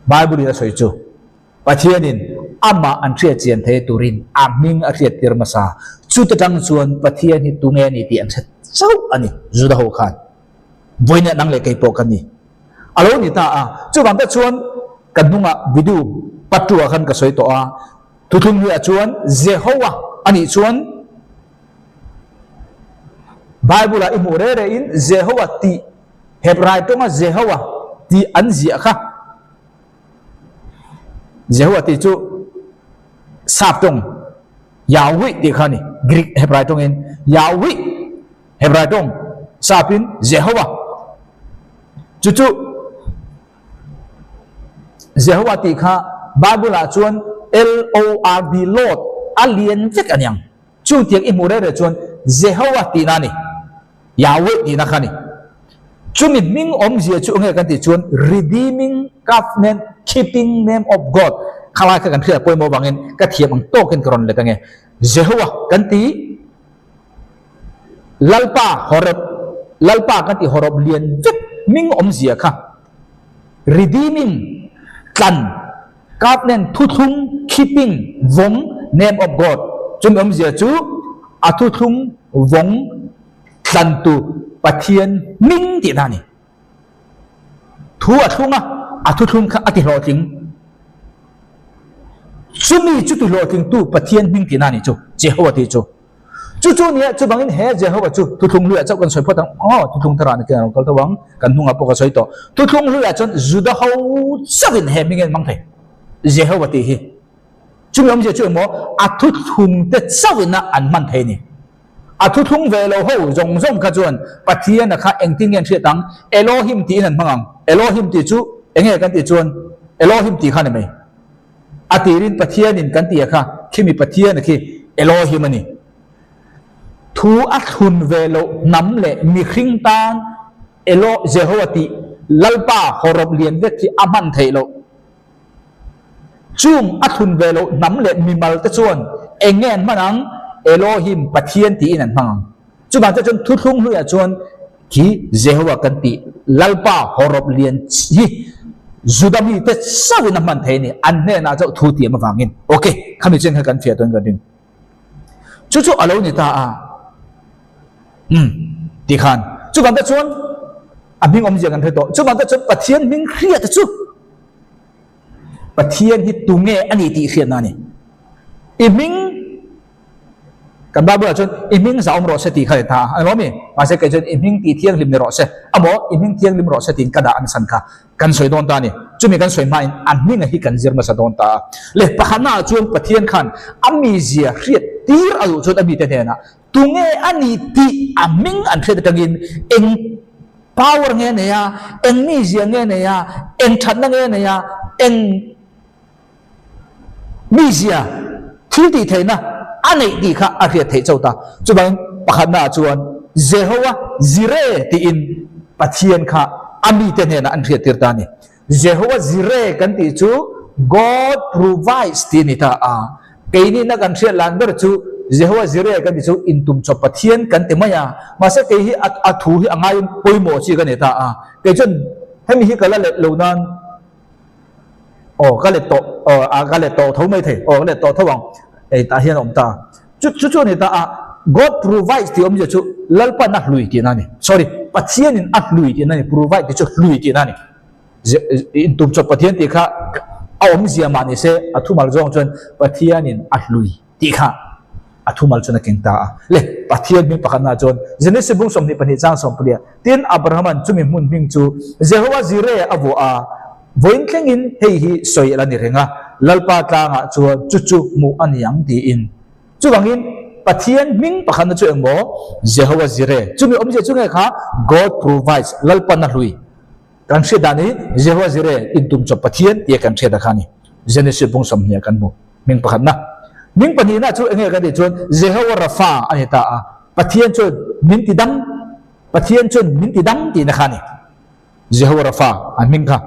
Bible in a sawi chu. Pathianin amah an hriat chian thei turin a hming a hriat tir hmasa. Chute tang chuan Pathian hi tunge a ni tih an hre chauh a ni, Juda ho khan. Vawiin nang leh kei pawh ka ni. A lo ni ta a, chuvang te chuan ka hnungah video pattu ah khan ka sawi tawh a, thuthlung hnuaiah chuan Jehovah a nih chuan Bible ah i hmuh reh reh in Jehovah tih Hebrai tawnga Jehovah tih an ziah kha Jehovah tih chu sap tawng Yahweh tih kha a ni, Greek Hebrai tawngin Yahweh. Hebrai tawng sapin Jehovah. Chu chu Jehovah tih kha Bible ah chuan L-O-R-D Lord a lian vek a niang. Chu tiang i hmuh reh reh chuan Jehovah tihna a ni. Yahweh tihna kha a ni. Chumi hming awmzia chu enge kan tih chuan Redeeming Covenant Keeping Name of God khalai kha kan hriat pawimawh vangin ka thiam ang tawkin ka rawn let ange. Jehovah kan ti. Lalpa hawrawp, Lalpa kan tih hawrawp lian vek hming awmzia kha redeeming, tlan, covenant, thuthlung, keeping, vawng, name of God, chumi awmzia chu a thuthlung vawng tlantu Pathian hming tihna a ni. Thu a thlung a, a thuthlung kha a ti hlawhtling. Chumi chu ti hlawhtlingtu Pathian hming tihna a ni chu, Jehovah tih chu. Chu chu nia, chuvangin he Jehovah chu thuthlung hluiah chauh kan sawi phawt ang. Aw, thuthlung tharah nakin a rawn kal tho ang, kan hnungah pawh ka sawi tawh. Thuthlung hluiah chuan Juda ho chauhin he hming hi an hmang thei, Jehovah tih hi. Chumi awmzia chu emaw, a thuthlung te chauhin a an hman thei a ni. A thuthlung ve lo ho zawng zawng kha chuan Pathiana kha engtin nge an hriat ang? Elohim tiin an hmang ang. Elohim tih chu enge kan tih chuan Elohim tih kha a ni mai. A tirin Pathianin kan tih a kha, khimi Pathiana khi Elohim a ni. Thu a thlun ve loh hnam leh mihring tan Elo Jehovah tih Lalpa hawrawp lian vek hi a hman theih loh. Chung a thlun ve loh hnam leh mimal te chuan eng nge an hman ang? Elohim, Pathian tiin an hmang ang. Chuvang te chuan thuthlung hluiah chuan khi Jehovah kan tih Lalpa hawrawp lian hi Juda mite chauhin a hman thei a ni, an hnenah chauh thu tiam avangin. Ok, khami chen kha kan fiah tawn kan ring. Chu chu a lo ni ta a. Umm, ti khan. Chuvang te chuan a hming awmzia kan hre tawh. Chuvang te chuan Pathian hming hriat chu Pathian hi tunge a ni tih hriatna a ni. I hming kan Bible ah chuan i hming zah awm rawh se tih kha a ni ta a, a ni lo mi? Mahse kei chuan i hming tih thianghlim ni rawh se, amaw i hming thianghlim rawh se tiin ka dah a ni san kha kan sawi dawn ta a ni. Chumi kan sawi hmain a hminga hi kan zir hmasa dawn ta a. Le pakhatna ah chuan Pathian khan a mizia hriat tir a duh chuan a mite hnenah tunge a ni tih a hming an hriat atangin eng Power nge nei a, eng mizia nge nei a, eng thatna nge nei a, eng mizia thil tih theihna a neih tih kha a hriat theih chauh ta. Chuvangin pakhatnaah chuan Jehovah Jireh tiin Pathian kha a mite hnenah an hriattir ta a ni. Jehovah Jireh kan tih chu God provides tih a ni ta a. Keini na kan hriat lan ber chu Jehovah Jireh kan tih chu intum chawp Pathian kan ti mai a. Mahse kei hi a thu hi a ngaiin pawimawh chi ka ni ta a. Kei chuan hemi hi ka la let lo nan aw ka let tawh aw a ka let tawh tho mai thei aw ka let tawh tho ang ei tah hian a awm ta a. Chu chu chu a ni ta a God provides tih awmzia chu Lalpan a hlui tihna a ni. Sorry Pathianin a hlui tihna a ni provide tih chu hlui tihna a ni. Intum chawp Pathian tih kha a awmzia mah ni se a thumal zawng chuan Pathianin a hlui tih kha a thumal chuan a keng ta a. Le Pathian hming pakhatnaah chuan Genesis bung 22 chang 14 Tin Abrahaman chumi hmun hming chu Jehovah Jireh a vuah a, vawiin thlengin hei hi sawi a la ni reng a, Lalpa tlangah chuan chu chu hmuh a ni ang tiin. Chuvangin Pathian hming pakhatna chu engmaw? Jehovah Jireh. Chumi awmzia chu nge kha? God provides, Lalpan a hlui. Kan hriat dan hi Jehovah Jireh, intum chawp Pathian tia kan hriat a kha a ni. Genesis bung 20 ah kan hmu. Hming pakhatna. Hming pahnihna chu enge kan tih chuan Jehovah Rapha a ni ta a. Pathian chuan min ti dam, Pathian chuan min ti dam tihna kha a ni. Jehovah Rapha a hming kha.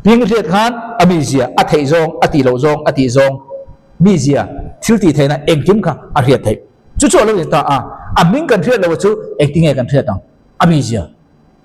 Hming hriat khan a mizia, a theih zawng, a tih loh zawng, a tih zawng, mizia, thil tih theihna engkim kha a hriat theih. Chu chu a lo ni ta a. A hming kan hriat loh chu engtinge kan hriat ang? A mizia.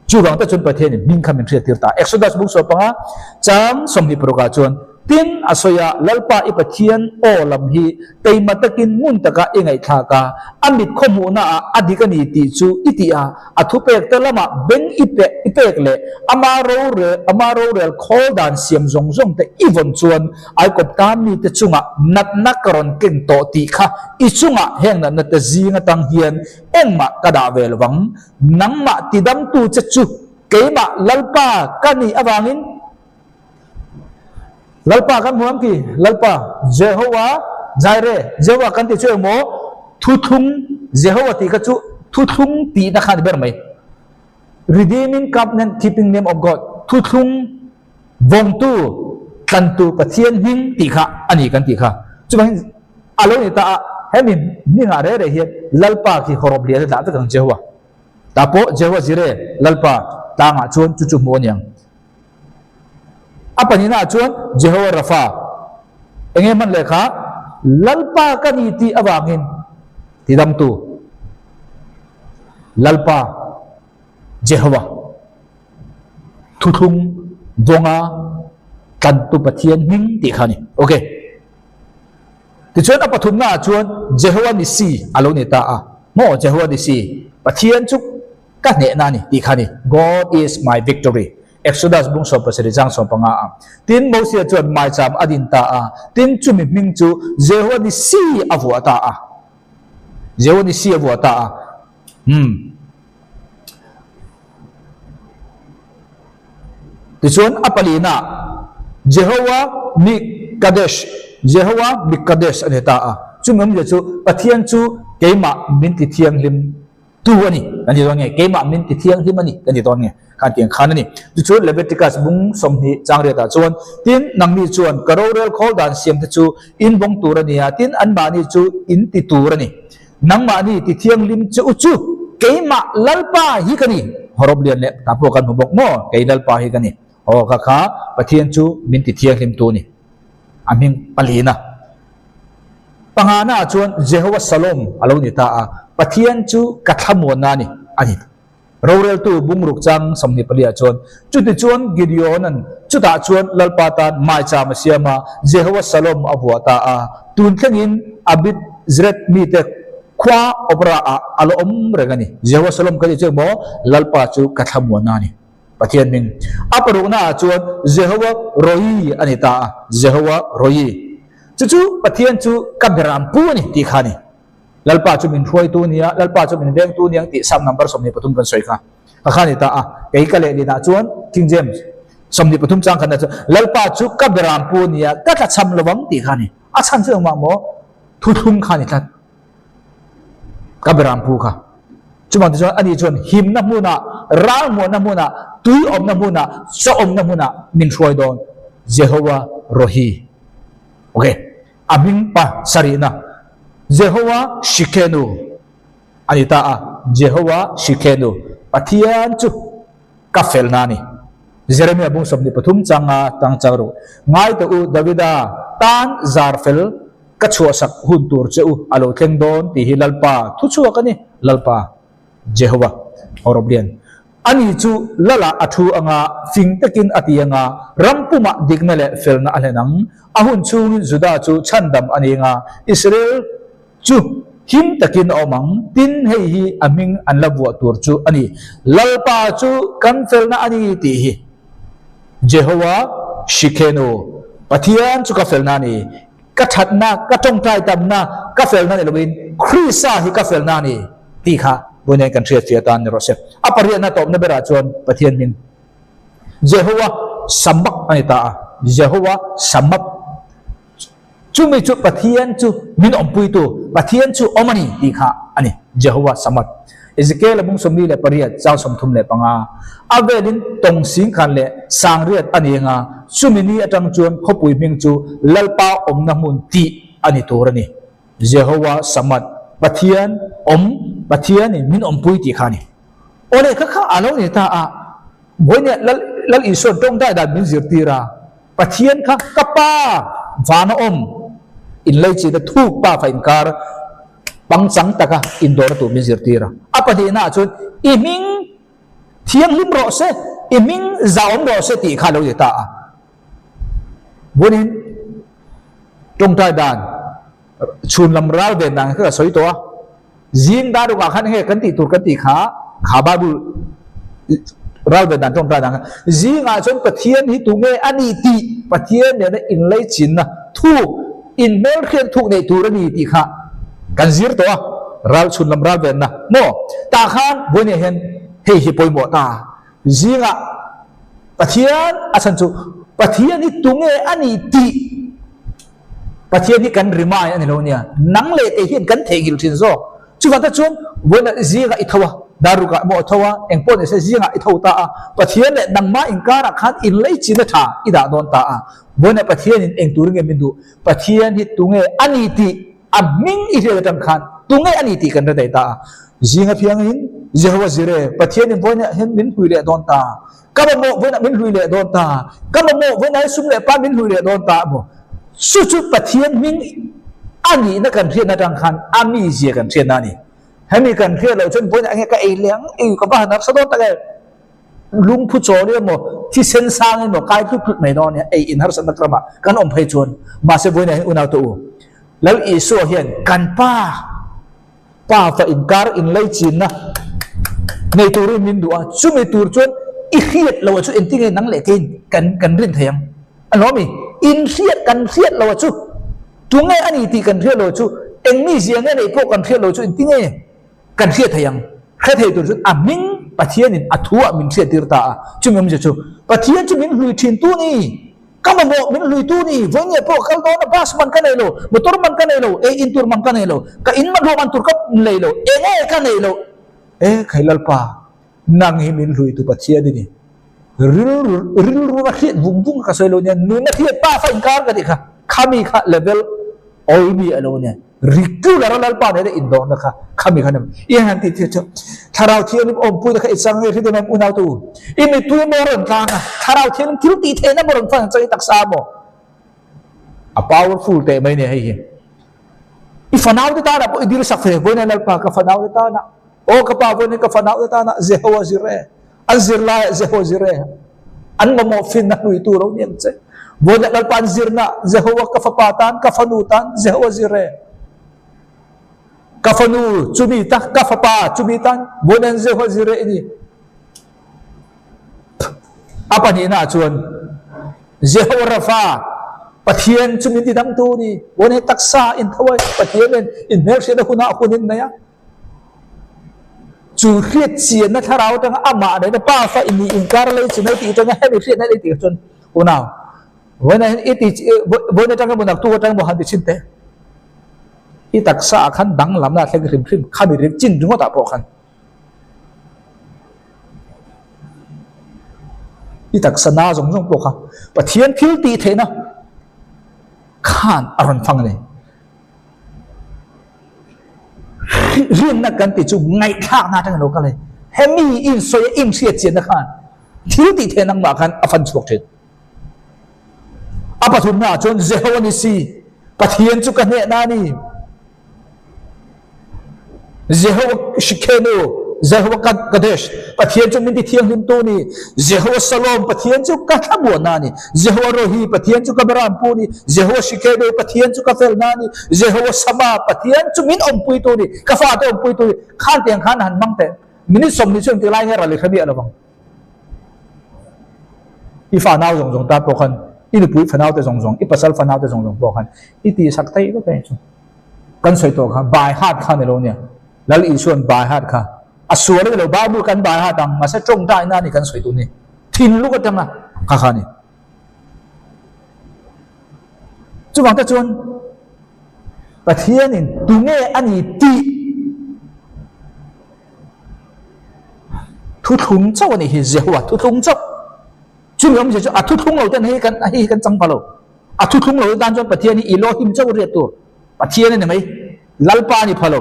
Chuvang te chuan Pathianin hming kha min hriattir ta. Exodus bung 15 chang 26 ah chuan, Tin, a sawi a, Lalpa i Pathian aw lam hi keimah takin ngun taka i ngaihthlak a, a mit khawhmuhna ah a dik a ni tih chu i tih a, a thupek te lamah beng i pe i pek leh ama rorel ama rorel khawl dan siam zawng zawng te i vawn chuan Aikawp tan mite chungah natna ka rawn keng tawh tih kha i chungah heng natna te zing atang hian engmah ka dah ve lovang. Nangmah tidamtu che chu keimah Lalpa ka nih avangin Lalpa kan hmu ang ti, Lalpa, Jehovah Jireh, Jehovah kan tih chu engmaw thuthlung, Jehovah tih kha chu thuthlung tihna kha a ni ber mai. Redeeming covenant keeping name of God, thuthlung vawngtu, tlantu Pathian hming tih kha a ni kan tih kha. Chuvangin a lo ni ta a, hemi hmingah reh reh hian Lalpa khi hawrawp lian a dah vek ang Jehovah. Tah pawh Jehovah Jireh, Lalpa, tlangah chuan chu chu hmuh a ni ang. A pahnihnaah chuan Jehovah Rapha, enge hman leh kha Lalpa ka ni tih avangin tidamtu. Lalpa Jehova thuthlung vawnga tlantu Pathian hming tih kha a ni. Ok. Tichuan a pathumnaah chuan Jehova Nissi a lo ni ta a. Maw Jehova Nissi, Pathian chu ka hnehna a ni tih kha a ni. God is my victory. Exodus bung 17 chang 15 ah. Tin Mosia chuan maicham a din ta a, tin chumi hming chu Jehova Nissi a vuah ta a. Jehova Nissi a vuah ta a. Hmm. Tichuan a palina Jehova Mikadesh, Jehova Mikadesh a ni ta a. Chumi awmzia chu Pathian chu keimah min ti thianghlim tu a ni kan ti dawn nge, keimah min ti thianghlim a ni kan ti dawn nge khan tiang khan a ni. Tichuan Leviticus bung 20 chang riatah chuan tin nangni chuan ka rorel khawl dan siam te chu in bawng tur a ni a, tin anmahni chu in ti tur a ni. Nangmahni ti thianghlim che u chu keimah Lalpa hi ka ni. Hawrawp lian leh ta pawh kan hmu bawk maw? Kei Lalpa hi ka ni. Aw kha kha Pathian chu min ti thianghlim tu a ni. A hming palina. Pangana ah chuan Jehovah Shalom a lo ni ta a, Pathian chu ka thlamuanna a ni a ni. Roreltu bungruk chang 24 ah chuan, Chutichuan Gideona'n chutah chuan Lalpa tan maicham a siam a, Jehovah Shalom a vuah ta a, tun thlengin Abit-zret mite khua Opra ah a la awm reng a ni. Jehovah Shalom ka tih chu emaw, Lalpa chu ka thlamuanna a ni. Pathian hming. A parukna ah chuan Jehovah Roi a ni ta a, Jehovah Roi. Chu chu Pathian chu ka beram pu a ni tih kha a ni. Lalpa chu min hruaitu nia, Lalpa chu min vengtu nia ang tih Psalm number 23 kan sawi kha. Ka kha ni ta a, kei ka lehlin ah chuan King James 23 chang khatna chu Lalpa chu ka beram pu nia, ka tlachham lo ang tih kha a ni. A chhan chu engmah maw? Thuthlung kha a ni tlat. Ka beram pu kha. Chuvang te chuan ani chuan himna hmunah, ralmuanna hmunah, tui awmna hmunah, chaw awmna hmunah min hruai dawn. Jehovah Rohi. Okay. A hming pa sarihna Jehovah Shikenu a ni ta a, Jehovah Shikenu, Pathian chu ka felna a ni. Jeremia bung 23 changa tang chang ru, Ngai teh u, Davida tan zar fel ka chhuahsak hun tur che u a lo thleng dawn tih hi Lalpa thu chhuak a ni, Lalpa. Jehovah, Hawrawp lian. Ani chu Lala a thu anga fing takin a ti anga ram pumah dikna leh felna a hlen ang. A hun chhungin Juda chu chhandam a ni anga Israel chu him takin a awm ang. Tin, hei hi a hming an la vuah tur chu a ni, Lalpa chu kan felna a ni tih hi. Jehovah Shikhenu, Pathian chu ka felna a ni. Ka thatna, ka tawngtai tamna, ka felna ni loin Krista hi ka felna a ni tih kha vawiin kan hriatfiah atan ni rawh se. A pariatna tawpna berah chuan Pathian hming Jehovah Samak a ni ta a, Jehovah Samak. Chumi chu Pathian chu min awmpuitu, Pathian chu awm a ni tih kha a ni, Jehovah Samak. Ezekiel a bung 48 chang 35, a velin tawng singkhan leh sangriat a ni anga, chumi ni atang chuan khawpui hming chu Lalpa awmna hmun tih a ni tur a ni. Jehovah Samat, Pathian awm, Pathianin min awmpui tih kha a ni. Aw lehkha kha a lo ni ta a, vawinia Lal Lal Isua'n tawngtai dan min zirtir a, Pathian kha ka Pa vana awm inleichina thuk pa fa inkar pangchang taka indawrna tur min zirtir a. A pahnihnaah chuan i hming thianghlim rawh se, i hming zahawm rawh se tih kha a lo ni ta a. Vawiin tawngtai dan chhun lam ral ven dan kha ka sawi tawh a. Zing dar rukah khan enge kan tih tur kan tih kha, kha Bible ral ven dan tawngtai dan kha. Zingah chuan Pathian hi tunge a ni tih Pathian nena inleichinna thuk, inhmelhriat thuk neih tur a ni tih kha kan zir tawh a, ral chhun lam ral venna maw? Tah khan vawiin hian hei hi pawimawh ta. Zingah Pathian a chhan chu Pathian hi tunge a ni tih Pathian hi kan rimai a ni lo nia, nang leh kei hian kan theihnghilh thin zawk. Chuvang te chuan vawiinah zingah i tho a, darukah emaw a tho a, eng pawh ni se zingah i tho ta a, Pathian leh nangmah inkarah khan inleichina tha i dah dawn ta a. Vawiinah Pathianin eng turin nge min duh? Pathian hi tunge a ni tih a hming i hriat atang khan tunge a ni tih kan hre thei ta a. Zinga phiangin Jehovah Jireh, Pathianin vawiinah hian min hlui leh dawn ta. Ka mamawh vawiinah min hlui leh dawn ta. Ka mamawh vawiinah hian sum leh pa min hlui leh dawn ta maw? Chu chu Pathian hming a nihna kan hriatna atang khan a mizia kan hriatna a ni. Hemi kan hriat loh chuan vawiin enge ka ei leh ang, ei ka va han harsa dawn tak e. Lungphu chawl emaw, thisen sang emaw kai tlut tlut mai dawn nia, ei in harsatna ramah kan awm phei chuan. Mahse vawiinah hian unau te u, Lal Isua hian kan Pa, Pa fa inkar inlei chinna nei turin min duh a, chumi tur chuan i hriat loh chu engtinge nang leh keiin kan kan rin thei ang? A hlawm i, in hriat kan hriat loh chu tunge a ni tih kan hriat loh chu eng mi zia nge neih pawh kan hriat loh chu engtinge kan hriat thei ang? Hre thei tur chuan a hming Pathianin a thuah min hriattir ta a, chumi awmzia chu Pathian chu min hlui thin tu ni. Ka mamawh min hlui tu ni, vawinia pawh kal dawn a bus man ka nei lo, motor man ka nei lo, ei in tur man ka nei lo, ka in man ruah man tur ka nei lo, enge ka nei lo. E khai Lalpa, nang hi min hlui tu Pathian i ni. Rilru rilru a hriat vung vung ka sawi lo nia, nun a hriat pa fa inkar ka tih kha, khami kha level awlmi a lo nia. Regular a Lalpa nena indawhna kha khami kha nem. I han tih thil chu Thlarau Thianghlim awmpuina kha i chang nge hriat em unau tu? I mittui maw rawn tlang a, Thlarau Thianghlim thil tih theihna maw rawn fan chang i taksa maw? A powerful teh mai nia hei hi. I fanau te tanah pawh i dil sak ve, Vawiin Lalpa ka fanau te tanah, aw ka pa vawiin ka fanau te tanah Jehovah zir e. An zirlaiah Jehovah zir e. An mamawh finna hluitu lo ni ang che. Vawiin Lalpa an zirna Jehovah ka fapa tan, ka fanu tan Jehovah zir e. Ka fanu chumi ta, ka fapa chumi tan vawiin Jehovah zir e i ni. A pahnihna ah chuan Jehovah Rapha Pathian chu min tidamtu ni. Vawiin taksa in tho a, Pathian in inhmelhriatna hunah hun in nei a. Chu hriat chianna thlarau atanga amah nena pa fa i nih inkar lei chin ai tih atanga hemi hriatna nei tih chuan unau vawiin ah hian i ti vawiin atanga emaw naktuk atanga emaw han ti chhin teh i taksa ah khan danglamna a thleng hrim hrim khami ring chin ringawt ah pawh khan i taksa na zawng zawng pawh kha Pathian thil tih theihna khan a rawn fang a ni. Rinna kan tih chu ngaihthlakna atangin lo kal a ni. Hemi insawi a inhriat chianna khan thil tih theih nangmah khan a fan chhuak thin. A pathumna ah chuan Jehovah ni si, Pathian chu ka hnehna a ni. Jehovah Shikhenu, Jehovah Kadesh, Pathian chu min ti thianghlimtu ni. Jehovah Shalom, Pathian chu ka thlamuanna a ni. Jehovah Rohi, Pathian chu ka berampu ni. Jehovah Shikenu, Pathian chu ka felna a ni. Jehovah Sama, Pathian chu min awmpuitu ni, ka fate awmpuitu ni. Khan tiang khan han hmang teh. Minute 20 chu engtik lai nge ral i hre miah lo vang. I fanau zawng zawng tan pawh khan, i nupui fanau te zawng zawng, i pasal fanau te zawng zawng pawh khan i tihsak theih vek a ni chu. Kan sawi tawh kha by heart kha ni lo nia. Lal Isuan by heart kha a sual a ni lo, Bible kan by heart ang, mahse tawngtaina a ni kan sawi tur ni. Thinlung atanga kha kha a ni. Chuvang te chuan Pathianin tunge a ni tih thuthlung chauh a nih hi, Jehovah thuthlung chauh. Chumi awmzia chu a thuthlung lo ten hei kan hei hi kan chang pha lo. A thuthlung lo tan chuan Pathian hi Elohim chauh riat tur Pathian a ni mai. Lalpa a ni pha lo.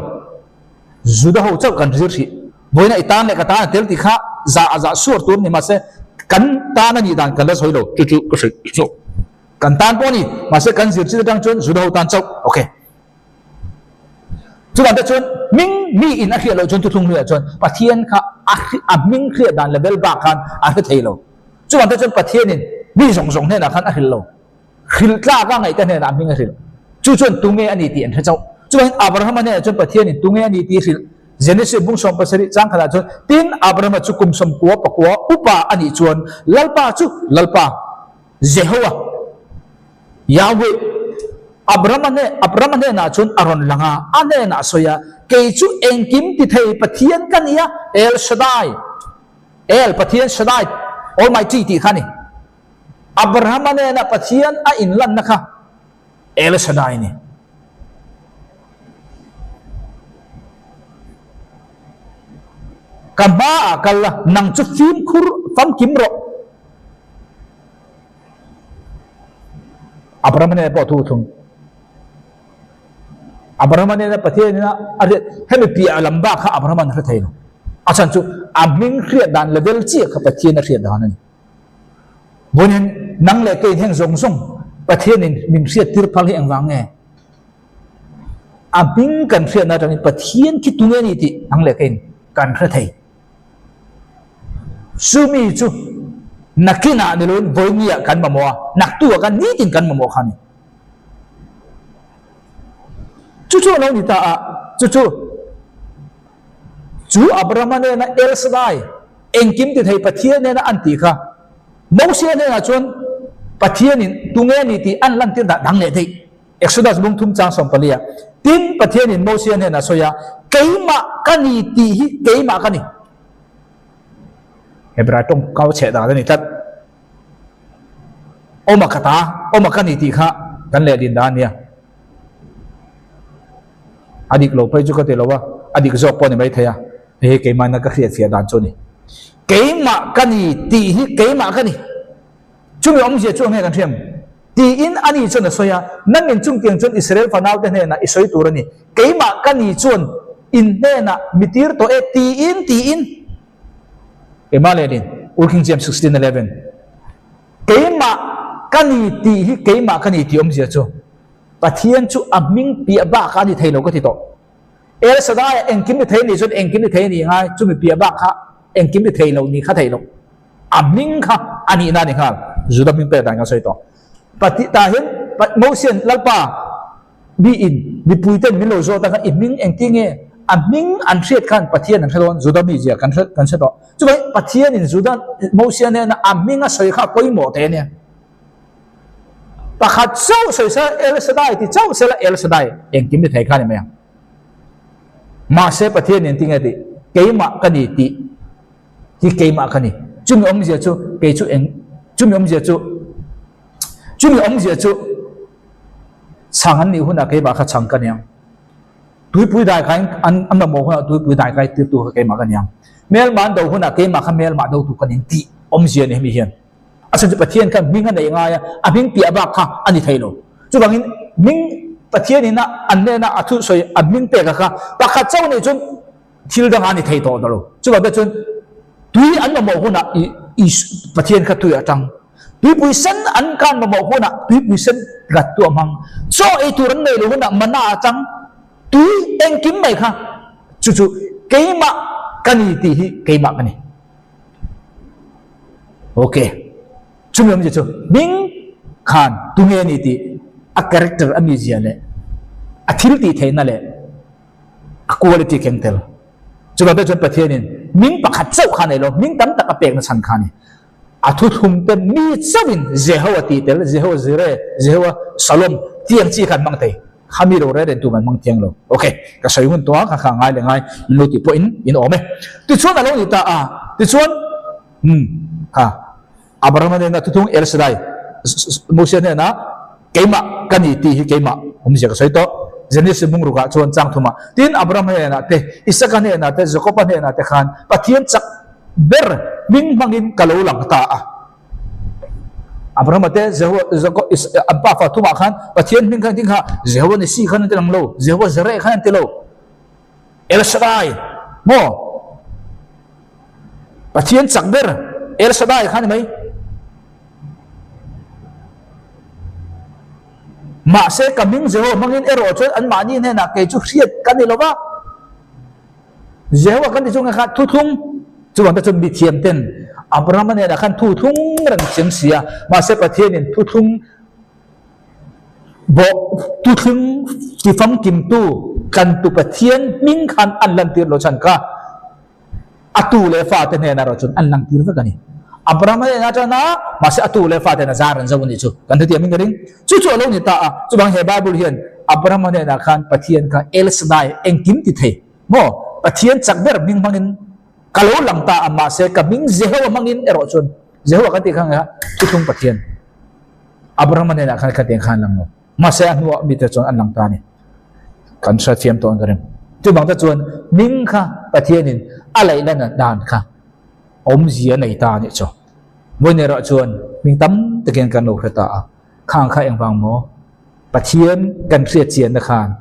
Juda ho chauh kan zir hrih. Vawiina i tan leh ka tan a tel tih kha zah a zah suar tur a ni mahse kan tan a nih dan kan la sawi lo. Chu chu ka hrilh zawk. Kan tan pawh a ni mahse kan zir chin atang chuan Juda ho tan chauh. Ok. Chuvang te chuan hming mi in a hriat loh chuan thuthlung hnuaiah chuan Pathian kha a hming hriat dan level bak khan a hre thei lo. Chuvang te chuan Pathianin mi zawng zawng hnenah khan a hrilh lo. Hrilh tlak a ngaihte hnenah a hming a hrilh. Chu chuan tunge a ni tih an hre chauh. Chuvangin Abrahama hnenah chuan Pathianin tunge a ni tih hrilh. Genesis bung 17 chang khatah chuan tin Abrahama chu kum 99 upa a nih chuan Lalpa chu Lalpa Jehovah, Yahweh, Abrahama hne, Abrahama hnenah chuan a rawn lang a, a hnenah a sawi a, Kei chu engkim ti thei Pathian ka ni a, El Shaddai, El, Pathian Shaddai, Almighty tih kha a ni. Abrahama hnena Pathian a inlanna kha El Shaddai a ni. Ka hmaah kal la, nang chu fimkhur famkim rawh. Abrahama nena pawh thu thung. Abrahama nena Pathian ina a hriat hemi piah lam bak kha Abrahama an hre thei lo. A chhan chu a hming hriat dan level chiah kha Pathian a hriat dan a ni. Vawiin nang leh kei heng zawng zawng Pathianin min hriat tir phal hi engvang nge? A hming kan hriatna atangin Pathian khi tunge a ni tih ang leh keiin kan hre thei. Chumi chu nakinah ni loin vawinia kan mamawh a, naktuah khan nitin kan mamawh kha a ni. Chu chu a lo ni ta a, chu chu chu Abrahama nena El Shaddai, engkim ti thei Pathian nena an tih kha Mosia hnenah chuan Pathianin tunge a ni tih an lantir dah dang leh daih. Exodus bung thum chang 14 ah, Tin, Pathianin Mosia hnenah sawi a, Keimah ka ni tih hi keimah ka ni. Hebrai tawng kau chheh dan a ni tlat. Awma ka ta, awma ka ni tih kha kan lehlin dan a nia. A dik lo phei chu ka ti lo a, a dik zawk pawh a ni maithei a, hei hi keimahna ka hriatfiah dan chu a ni. Keimah ka ni tih hi keimah ka ni. Chumi awmzia chu enge kan hriam? Tiin ani chuan a sawi a, Nangin chungtiang chuan Israel fanaute hnenah i sawi tur a ni. Keimah ka ni chuan in hnenah mi tir tawh e tiin tiin. Keimah lehlin, Ur King James 16:11. Keimah ka ni tih hi keimah ka ni tih awmzia chu Pathian chu a hming piah bakah a ni thei lo ka ti tawh. El Shaddai ah engkim ni thei a nih chuan engkim ni thei a nih ngai, chumi piah bak kha engkim ni thei lo ni kha thei lo. A hming kha a nihna a ni nghal. Juda hming pek dan kan sawi tawh. Pati tah hian Mosian Lalpa mi in mipui ten min lo zawt a khan i hming engti nge? A hming an hriat khan Pathian an hre dawn, Juda mi zia kan hre kan hre tawh. Chuvangin Pathianin Juda Mosia hnena a hming a sawi kha a pawimawh teh a nia. Pakhat chauh sawi sela El Shaddai ti chauh sela El Shaddai engkim ni thei kha a ni mai ang. Mahse Pathianin engti nge tih? Keimah ka ni tih hi keimah ka ni. Chumi awmzia chu kei chu eng chumi awmzia chu chumi awmzia chu chhang an nih hunah keimah kha chhang ka ni ang. Tuipui dai kai an an mamawh hunah tuipui dai kai tirtu kha keimah ka ni ang. Hmelma an do hunah keimah kha hmelma dotu ka ni ang tih awmzia a ni hemi hian. A chhan chu Pathian khan hming a neih ngai a, a hming piah bak kha a ni thei lo. Chuvangin hming Pathianin a an hnena a thusawi a hming pek a kha pakhat chauh nih chuan thil dangah a ni thei tawh ta lo. Chuvang te chuan tui an mamawh hunah i i Pathian kha tui a tang. Tuipui sen an kan mamawh hunah tuipui sen rat tu a hmang. Chaw ei tur an nei lo hunah mana a tang. Tui engkim mai kha chu chu keimah ka ni tih hi keimah ka ni. Ok. Chumi awmzia chu hming khan tunge a ni tih a character a mizia leh a thil tih theihna leh a quality keng tel. Chuvang te chuan Pathianin hming pakhat chauh kha a nei lo, hming tam tak a pekna chhan kha a ni. A thuthlum te mi chauhin Jehoa tih tel, Jehoa Jireh, Jehoa Shalom tiang chi kha an hmang thei. Khami ro reng reng tu man hmang thiang lo. Ok, ka sawi hun tawh a, kha kha ngai leh ngai min lo tih pawhin in awm e. Tichuan a lo ni ta a, tichuan umm kha Abrahama hnena thuthung El Shaddai, Mosia hnena keimah ka ni tih hi keimah awmzia ka sawi tawh. Genesis bung rukah chuan chang thumah tin Abrahama hnenah te, Isaka hnenah te, Jakoba hnenah te khan Pathian chak ber hming hmangin ka lo lang ta a. Abrahama te Jehovah Jacob an pa fa thumah khan Pathian hming khan tin kha Jehovah Nissi khan an ti lang lo, Jehovah Jireh khan an ti lo. El Shaddai maw Pathian chak ber El Shaddai khan ni mai. Mahse ka hming Jehovah hmangin erawh chuan anmahni hnenah kei chu hriat ka ni lo va. Jehovah kan ti chung kha thuthlung chuan te chuan mithiam ten Abrahama hnenah khan thuthlung reng chiang si a, mahse Pathianin thuthlung bawh thuthlung ti famkimtu tlantu Pathian hming khan an lantir lo chhan kha a tu leh fa te hnenah erawh chuan an lantir vek a ni. Abrahama hnenah chuan a, mahse a tu leh fa ten a zar an zo a nih chu kan hetiang in ka ring. Chu chu a lo ni ta a, chuvang he Bible hian Abrahama hnenah khan Pathian kha El Shaddai engkim ti thei maw? Pathian chak ber hming hmangin ka lo lang ta a, mahse ka hming Jehovah hmangin erawh chuan Jehovah kan tih kha nge thuthlung Pathian Abrahama hnenah khan khatiang khan lang lo. Mahse a hnuah mite chuan an lang ta a ni. Kan hrethiam tawh ang ka ring. Chuvang te chuan hming kha Pathianin a laih lan dan kha awmzia nei ta a nih chu. Vawiin erawh chuan hming tam takin kan lo hre ta a, khang kha engvang maw? Pathian kan hriat chianna khan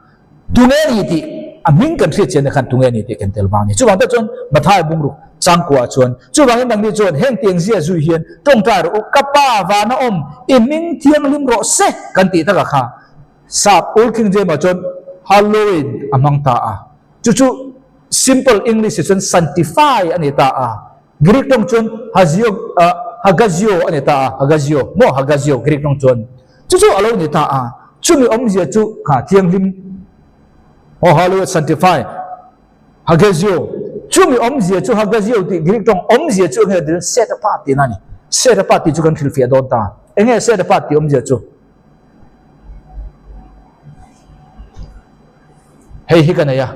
tunge a ni tih, a hming kan hriat chianna khan tunge a ni tih kan tel vang a ni. Chuvang te chuan Matthai bungruk changkuah chuan, Chuvangin nangni chuan heng tiang zia zui hian tawngtai rawh u, ka Pa vana awm i hming thianghlim rawh se kan tih takah kha sap Old King James-ah chuan. Hallowed a hmang ta a. Chu chu simple English ah chuan sanctify a ni ta a. Greek tawng chuan hagio hagazio a ni ta a, hagazio maw hagazio Greek tawng chuan. Chu chu a lo ni ta a. Chumi awmzia chu kha thianghlim aw hallowed sanctify hagazio chumi awmzia chu hagazio tih Greek tawng awmzia chu enge tiin set apart tihna a ni. Set apart tih chu kan hrilhfiah dawn ta. Enge set apart tih awmzia chu? Hei hi ka nei a,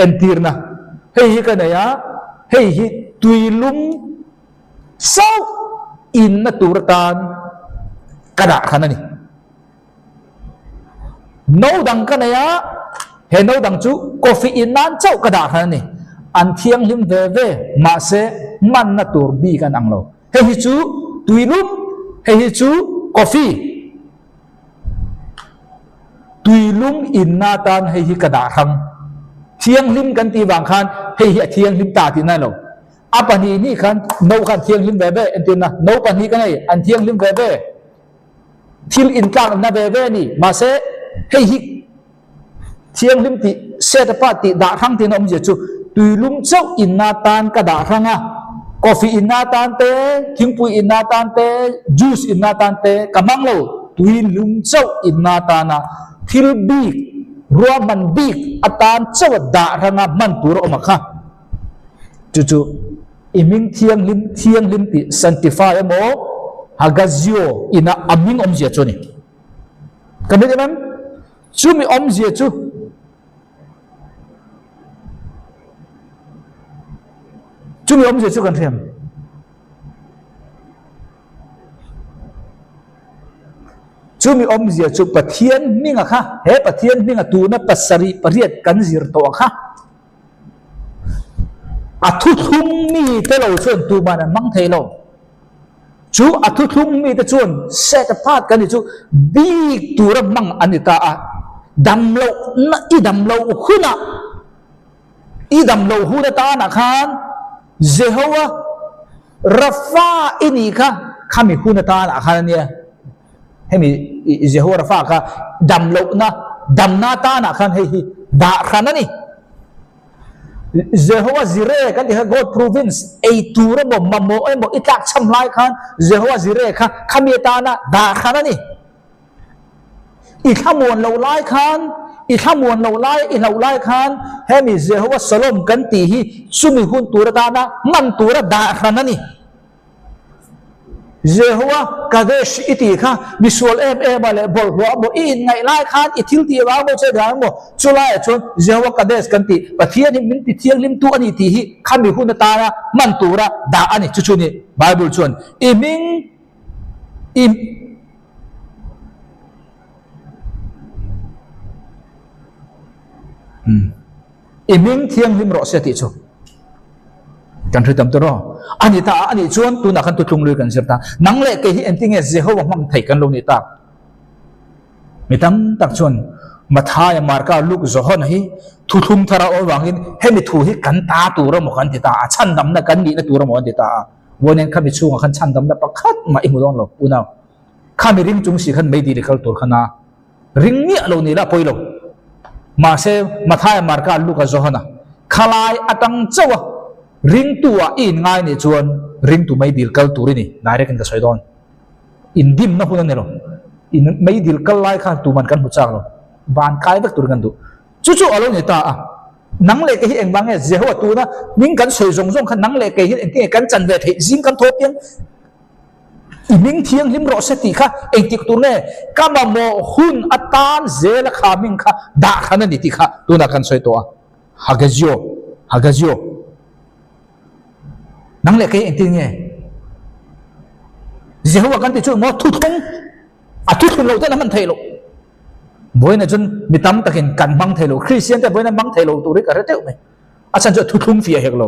entirna. Hei hi ka nei a, hei hi tuilum chauh inna tur atan ka dah khan a ni. No dang ka nei a, he no dang chu coffee in nan chauh ka dah khan a ni. An thianghlim ve ve, mahse hmanna tur bik an ang lo. Hei hi chu tuilum, hei hi chu coffee. Tuilum inna atan hei hi ka dah hrang. Thianghlim kan tih vang khan hei hi a thianghlim ta tih na lo. A pahnih hnih khan no khan thianghlim ve ve entirna no pahnih ka nei an thianghlim ve ve. Thil intlakna ve ve a ni. Mahse hei hi Thianghlim tih set apart tih dah hrang tiin a awmzia chu tuilum chauh inna tan ka dah hrang a, coffee inna tan te, thingpui inna tan te, juice inna tan te ka hmang lo, tuilum chauh inna tana thil bik, ruahman bik atan chauh a dah hranga hman tur a awm a kha. Chu chu i hming thianghlim, thianghlim tih sanctify emaw hagazio ina a hming awmzia chu a ni. Ka hming em em? Chumi awmzia chu chumi awmzia chu kan hriam. Chumi awmzia chu Pathian hminga kha, he Pathian hminga tuna pasarih pariat kan zir tawh kha, a thuthlung mite lo chuan tuman an hmang thei lo. Chu a thuthlung mite chuan set apart kan ni chu bik tura hmang an ni ta a. Dam loh na i dam loh hunah i dam loh hun atanah khan Jehovah Rafa i nih kha khami hun atanah khan a nia. Hemi Jehovah Rafa kha dam lohna damna atanah khan hei hi dah hran a ni. Jehovah Jireh kan tih kha God province ei tur emaw mamawh emaw i tlak cham lai khan Jehovah Jireh kha khami atana dah hran a ni. I thlamuan loh lai khan i thlamuan loh lai i hlauh lai khan hemi Jehovah Shalom kan tih hi chumi hun tur atana hman tura dah hran a ni. Jehovah Kadesh i tih kha misual em em a leh bawlhhlawh a maw i inngaih lai khan i thil tih vang maw che dang maw chulaiah chuan Jehovah Kadesh kan tih Pathian hi min ti thianghlimtu a ni tih hi khami hun atana hman tura dah a ni. Chu chu ni Bible chuan i hming i I hming thianghlim rawh se tih chu kan hre tam tur aw. A ni ta a, a nih chuan tunah khan tutlung lui kan zir ta. Nang leh kei hi engtinge Jehovah hmang thei kan lo nih tak? Mi tam tak chuan Mathaia, Marka, Luke, Johana hi thuthlum thar a awm avangin hemi thu hi kan ta tur emaw kan ti ta a, chhandamna kan nihna tur emaw kan ti ta a. Vawiin khami chhungah khan chhandamna pakhat mah i hmu dawn lo, unau. Khami ring chung si khan meidil i kal tur khan a. Ring miah lo ni la pawi lo. Mahse, Mathaia, Marka, Luka, Johana khalai atang chauh a ringtu ah i inngai nih chuan ringtu meidil kal tur i ni. Direct in ka sawi dawn. Indimna hun a ni lo. In meidil kal lai khan tuman kan hmu chak lo. Van kai vek tur kan duh. Chu chu a lo ni ta a. Nang leh kei hi engvang nge Jehovah tuna hming kan sawi zawng zawng khan nang leh kei hian engtin nge kan chan ve theih zing kan thaw piang? I hming thianghlim rawh se tih kha engtik tur nge ka mamawh hun atan zela kha hming kha dah hran a ni tih kha tunah kan sawi tawh a. Hagazio, Hagazio. Nang leh kei engtin nge? Jehovah kan ti chu maw thuthlung a thuthlung loh ten a hman theih loh. Vawiinah chuan mi tam takin kan hmang thei lo, Kristian te vawiin an hmang thei lo tur hi ka hre teuh mai. A chhan chu a thuthlung fiah hek lo.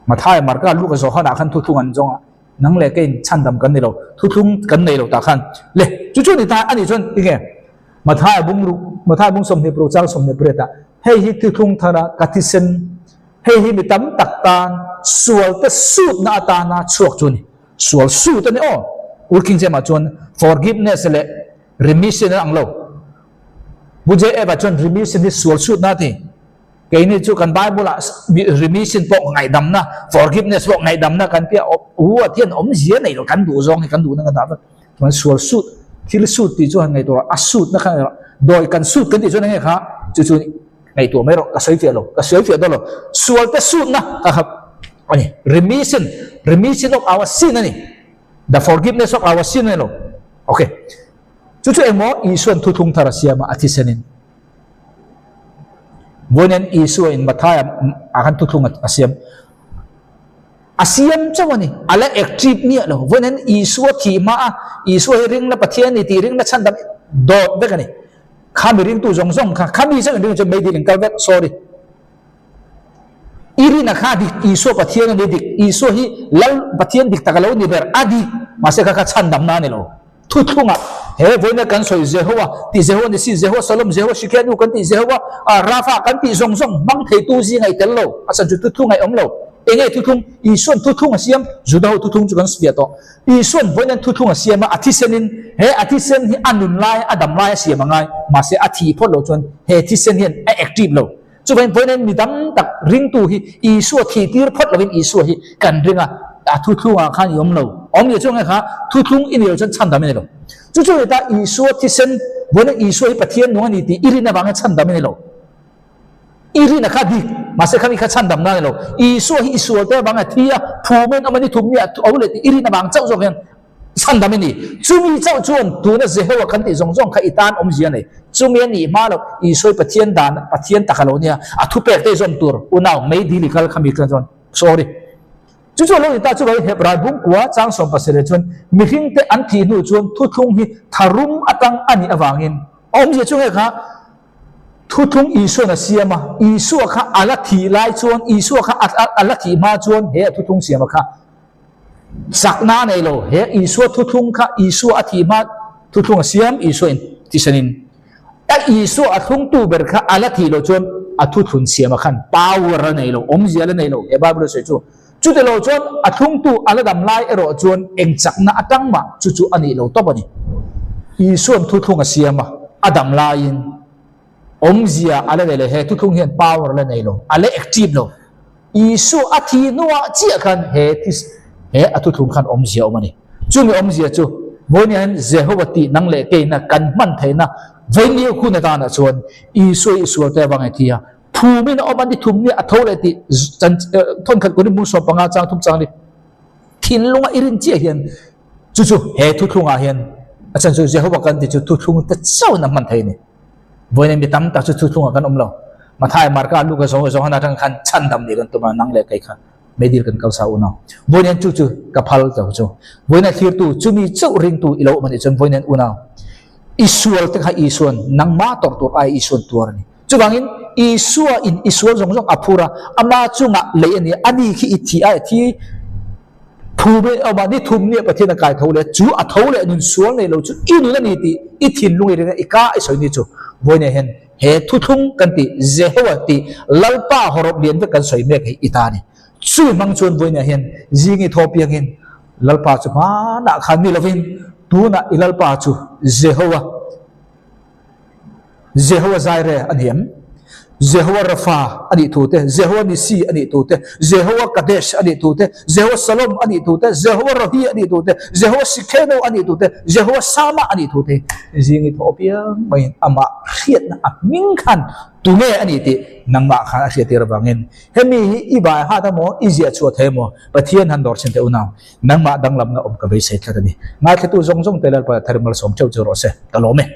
Mathaia, Marka, Luka, Johana khan thuthlung an zawng a, nang leh keiin chhandam kan ni lo, thuthlung kan nei lo tah khan. Le, chu chu ni ta a nih chuan tinge Mathaia bung ruk, Mathaia bung 26 chang 28 ah hei hi thuthlung thara ka thisen, hei hi mi tam tak tan sual te sutna atana chhuak chu a ni. Sual sut a ni aw. Ur King James ah chuan forgiveness leh remission an ang lo. Pu JF-a chuan remission hi sual sutna a ti. Keini chu kan Bible-ah remission pawh ngaihdamna, forgiveness pawh ngaihdamna kan tia u a thian awmzia nei lo, kan duh zawng hi kan duhna kan dah vek. Chuan sual sut, thil sut tih chu han ngaihtuah a sutna kha dawi kan sut kan tih chuan enge kha chu chu ngaihtuah mai rawh, ka sawi fiah lo, ka sawi fiah dawn lo. Sual te sutna kha kha a ni. Remission, remission of our sin a ni. The forgiveness of our sin a ni lo. Okay. Chu chu engmaw Isuan thuthlung thar a siam a, a thisenin. Vawiin Isua in Mathaia ah khan thuthlung a siam. A siam chauh a ni, a la active miah lo. Vawiin Isua thih hma a, Isua hi ringna Pathian ni tih ringna chhan dam dawt vek a ni. Kha mi ringtu zawng zawng kha, kha mi chauh in ring chuan meidil in kal vek, sorry. I rin a kha dik, Isua Pathian a ni dik, Isua hi Lal Pathian dik tak a lo ni ber, a dik, mahse kha kha chhan damna a ni lo. Thuthlungah he vawiina kan sawi Jehovah tih Jehovah Nissi, Jehovah Shalom, Jehovah Shikenu kan tih Jehovah Rapha kan tih zawng zawng hmang theitu zinga i tel lo. A chhan chu thuthlung a awm lo. Enge thuthlung? Isuan thuthlung a siam, Juda ho thuthlung chu kan fiah tawh. Isuan vawiina thuthlung a siam a, a thisenin he a thisen hi a nun lai, a dam lai a siam a ngai. Mahse a thih phawt loh chuan he thisen hian a active lo. Chuvangin vawiina mi dam tak ringtu hi Isua thih tir phawt lovin Isua hi kan ring a, a thuthlungah khan i awm lo. Awm ni chu nge kha thuthlung i ni lo chuan chhandam i ni lo. Chu chu heta Isua thisen vawiina Isua hi Pathian nung a ni tih i rin avangin chhandam i ni lo. I rin a kha dik, mahse khami kha chhandam na a ni lo. Isua hi i sual te avanga thi a, phumen awm a ni thum ni a o leh tih i rin avang chauh zawk hian Chhandam i ni. Chumi chauh chuan tuna Jehovah kan tih zawng zawng kha i tan awmzia a nei. Chumi a nih hma loh, Isua Pathian dan, Pathian tak a lo nia, a thupek te i zawm tur unau mei dil i kal kha mi kha chuan sorry. Chu chu a lo ni ta, chuvangin Hebrai bungkua chang 17 chuan mihring te an thih hnu chuan thuthlung hi tharum atang a nih avangin awmzia chu nge kha thuthlung Isua'n a siam a, Isua kha a la thih lai chuan, Isua kha a la thih hma chuan he a thuthlung siam a kha Chakna a nei lo. He Isua thuthlung kha Isua a thih hma thuthlung a siam, Isua in tisanin. A Isua a thlungtu ber kha a la thih loh chuan a thuthlun siam a khan power a nei lo, awmzia la nei lo he Bible a sawi chu. Chuti lo chuan a thlungtu a la dam lai erawh chuan eng chakna atang mah chu chu a nih lo tawp a ni. Isua'n thuthlung a siam a, a dam laiin awmzia a la nei lo. He thuthlung hian power a la nei lo, a la active lo. Isua a thi hnuah chiah khan he thi he a thuthlung khan awmzia a awm a ni. Chumi awmzia chu vawiin hian Jehova tih nang leh keina kan hman theihna vawiin hun atanah chuan Isua i sual te avang i thi a, phumin a awm a, ni thum nia a tho leh tih chan thawnkhat kawrin hmun 15 chang thum chang ni thinlunga i rin chiah hian chu chu he thuthlungah hian a chhan chu Jehova kan tih chu thuthlung te chauhin a hman thei a ni. Vawiin mi tam tak chu thuthlungah kan awm lo. Mathai, Marka, Luka, Johana atang khan chhandam nih kan tum a, nang leh kei kha meidil kan kal sa unau. Vawiin chu chu ka phal lo chu. Vawiin a thlirtu chumi chauh ringtu i lo awm a nih chuan vawiin unau i sual te kha Isuan nangmah tawrh tur ai Isuan tuar a ni. Chuvangin Isua in i sual zawng zawng a phur a, ama chungah lei a ni a, ani khi i thi ai a thi Thu mai a awm a, ni thum nia Pathian a kai tho leh chu a tho leh nun sual nei lo chu i nun a ni tih i thinlung i ring a, i ka i sawi ni chu vawiin ah hian he thuthlung kan tih Jehovah tih Lalpa hawrawp lian vek kan sawi mek hi i ta a ni. Chumi hmang chuan vawiin ah hian zing i thaw piangin Lalpa chu hmanah khan ni lovin tunah i Lalpa chu Jehovah Jehovah Jireh a ni em? Jehovah Rapha a nih thu te, Jehovah Nissi a nih thu te, Jehovah Kadesh a nih thu te, Jehovah Shalom a nih thu te, Jehovah Rohi a nih thu te, Jehovah Sikheno a nih thu te, Jehovah Sama a nih thu te hi zing i thawh apiang maiin amah hriatna a hming khan tunge a nih tih nangmah khan a hriattir avangin hemi hi i vai hat emaw i ziah chhuah thei emaw Pathian han dawr chhin teh unau nangmah danglamna awm ka beisei tlat a ni. Ngaithlatu zawng zawng te Lalpa Thar malsawm theuh chu rawh se. Ka lawm e.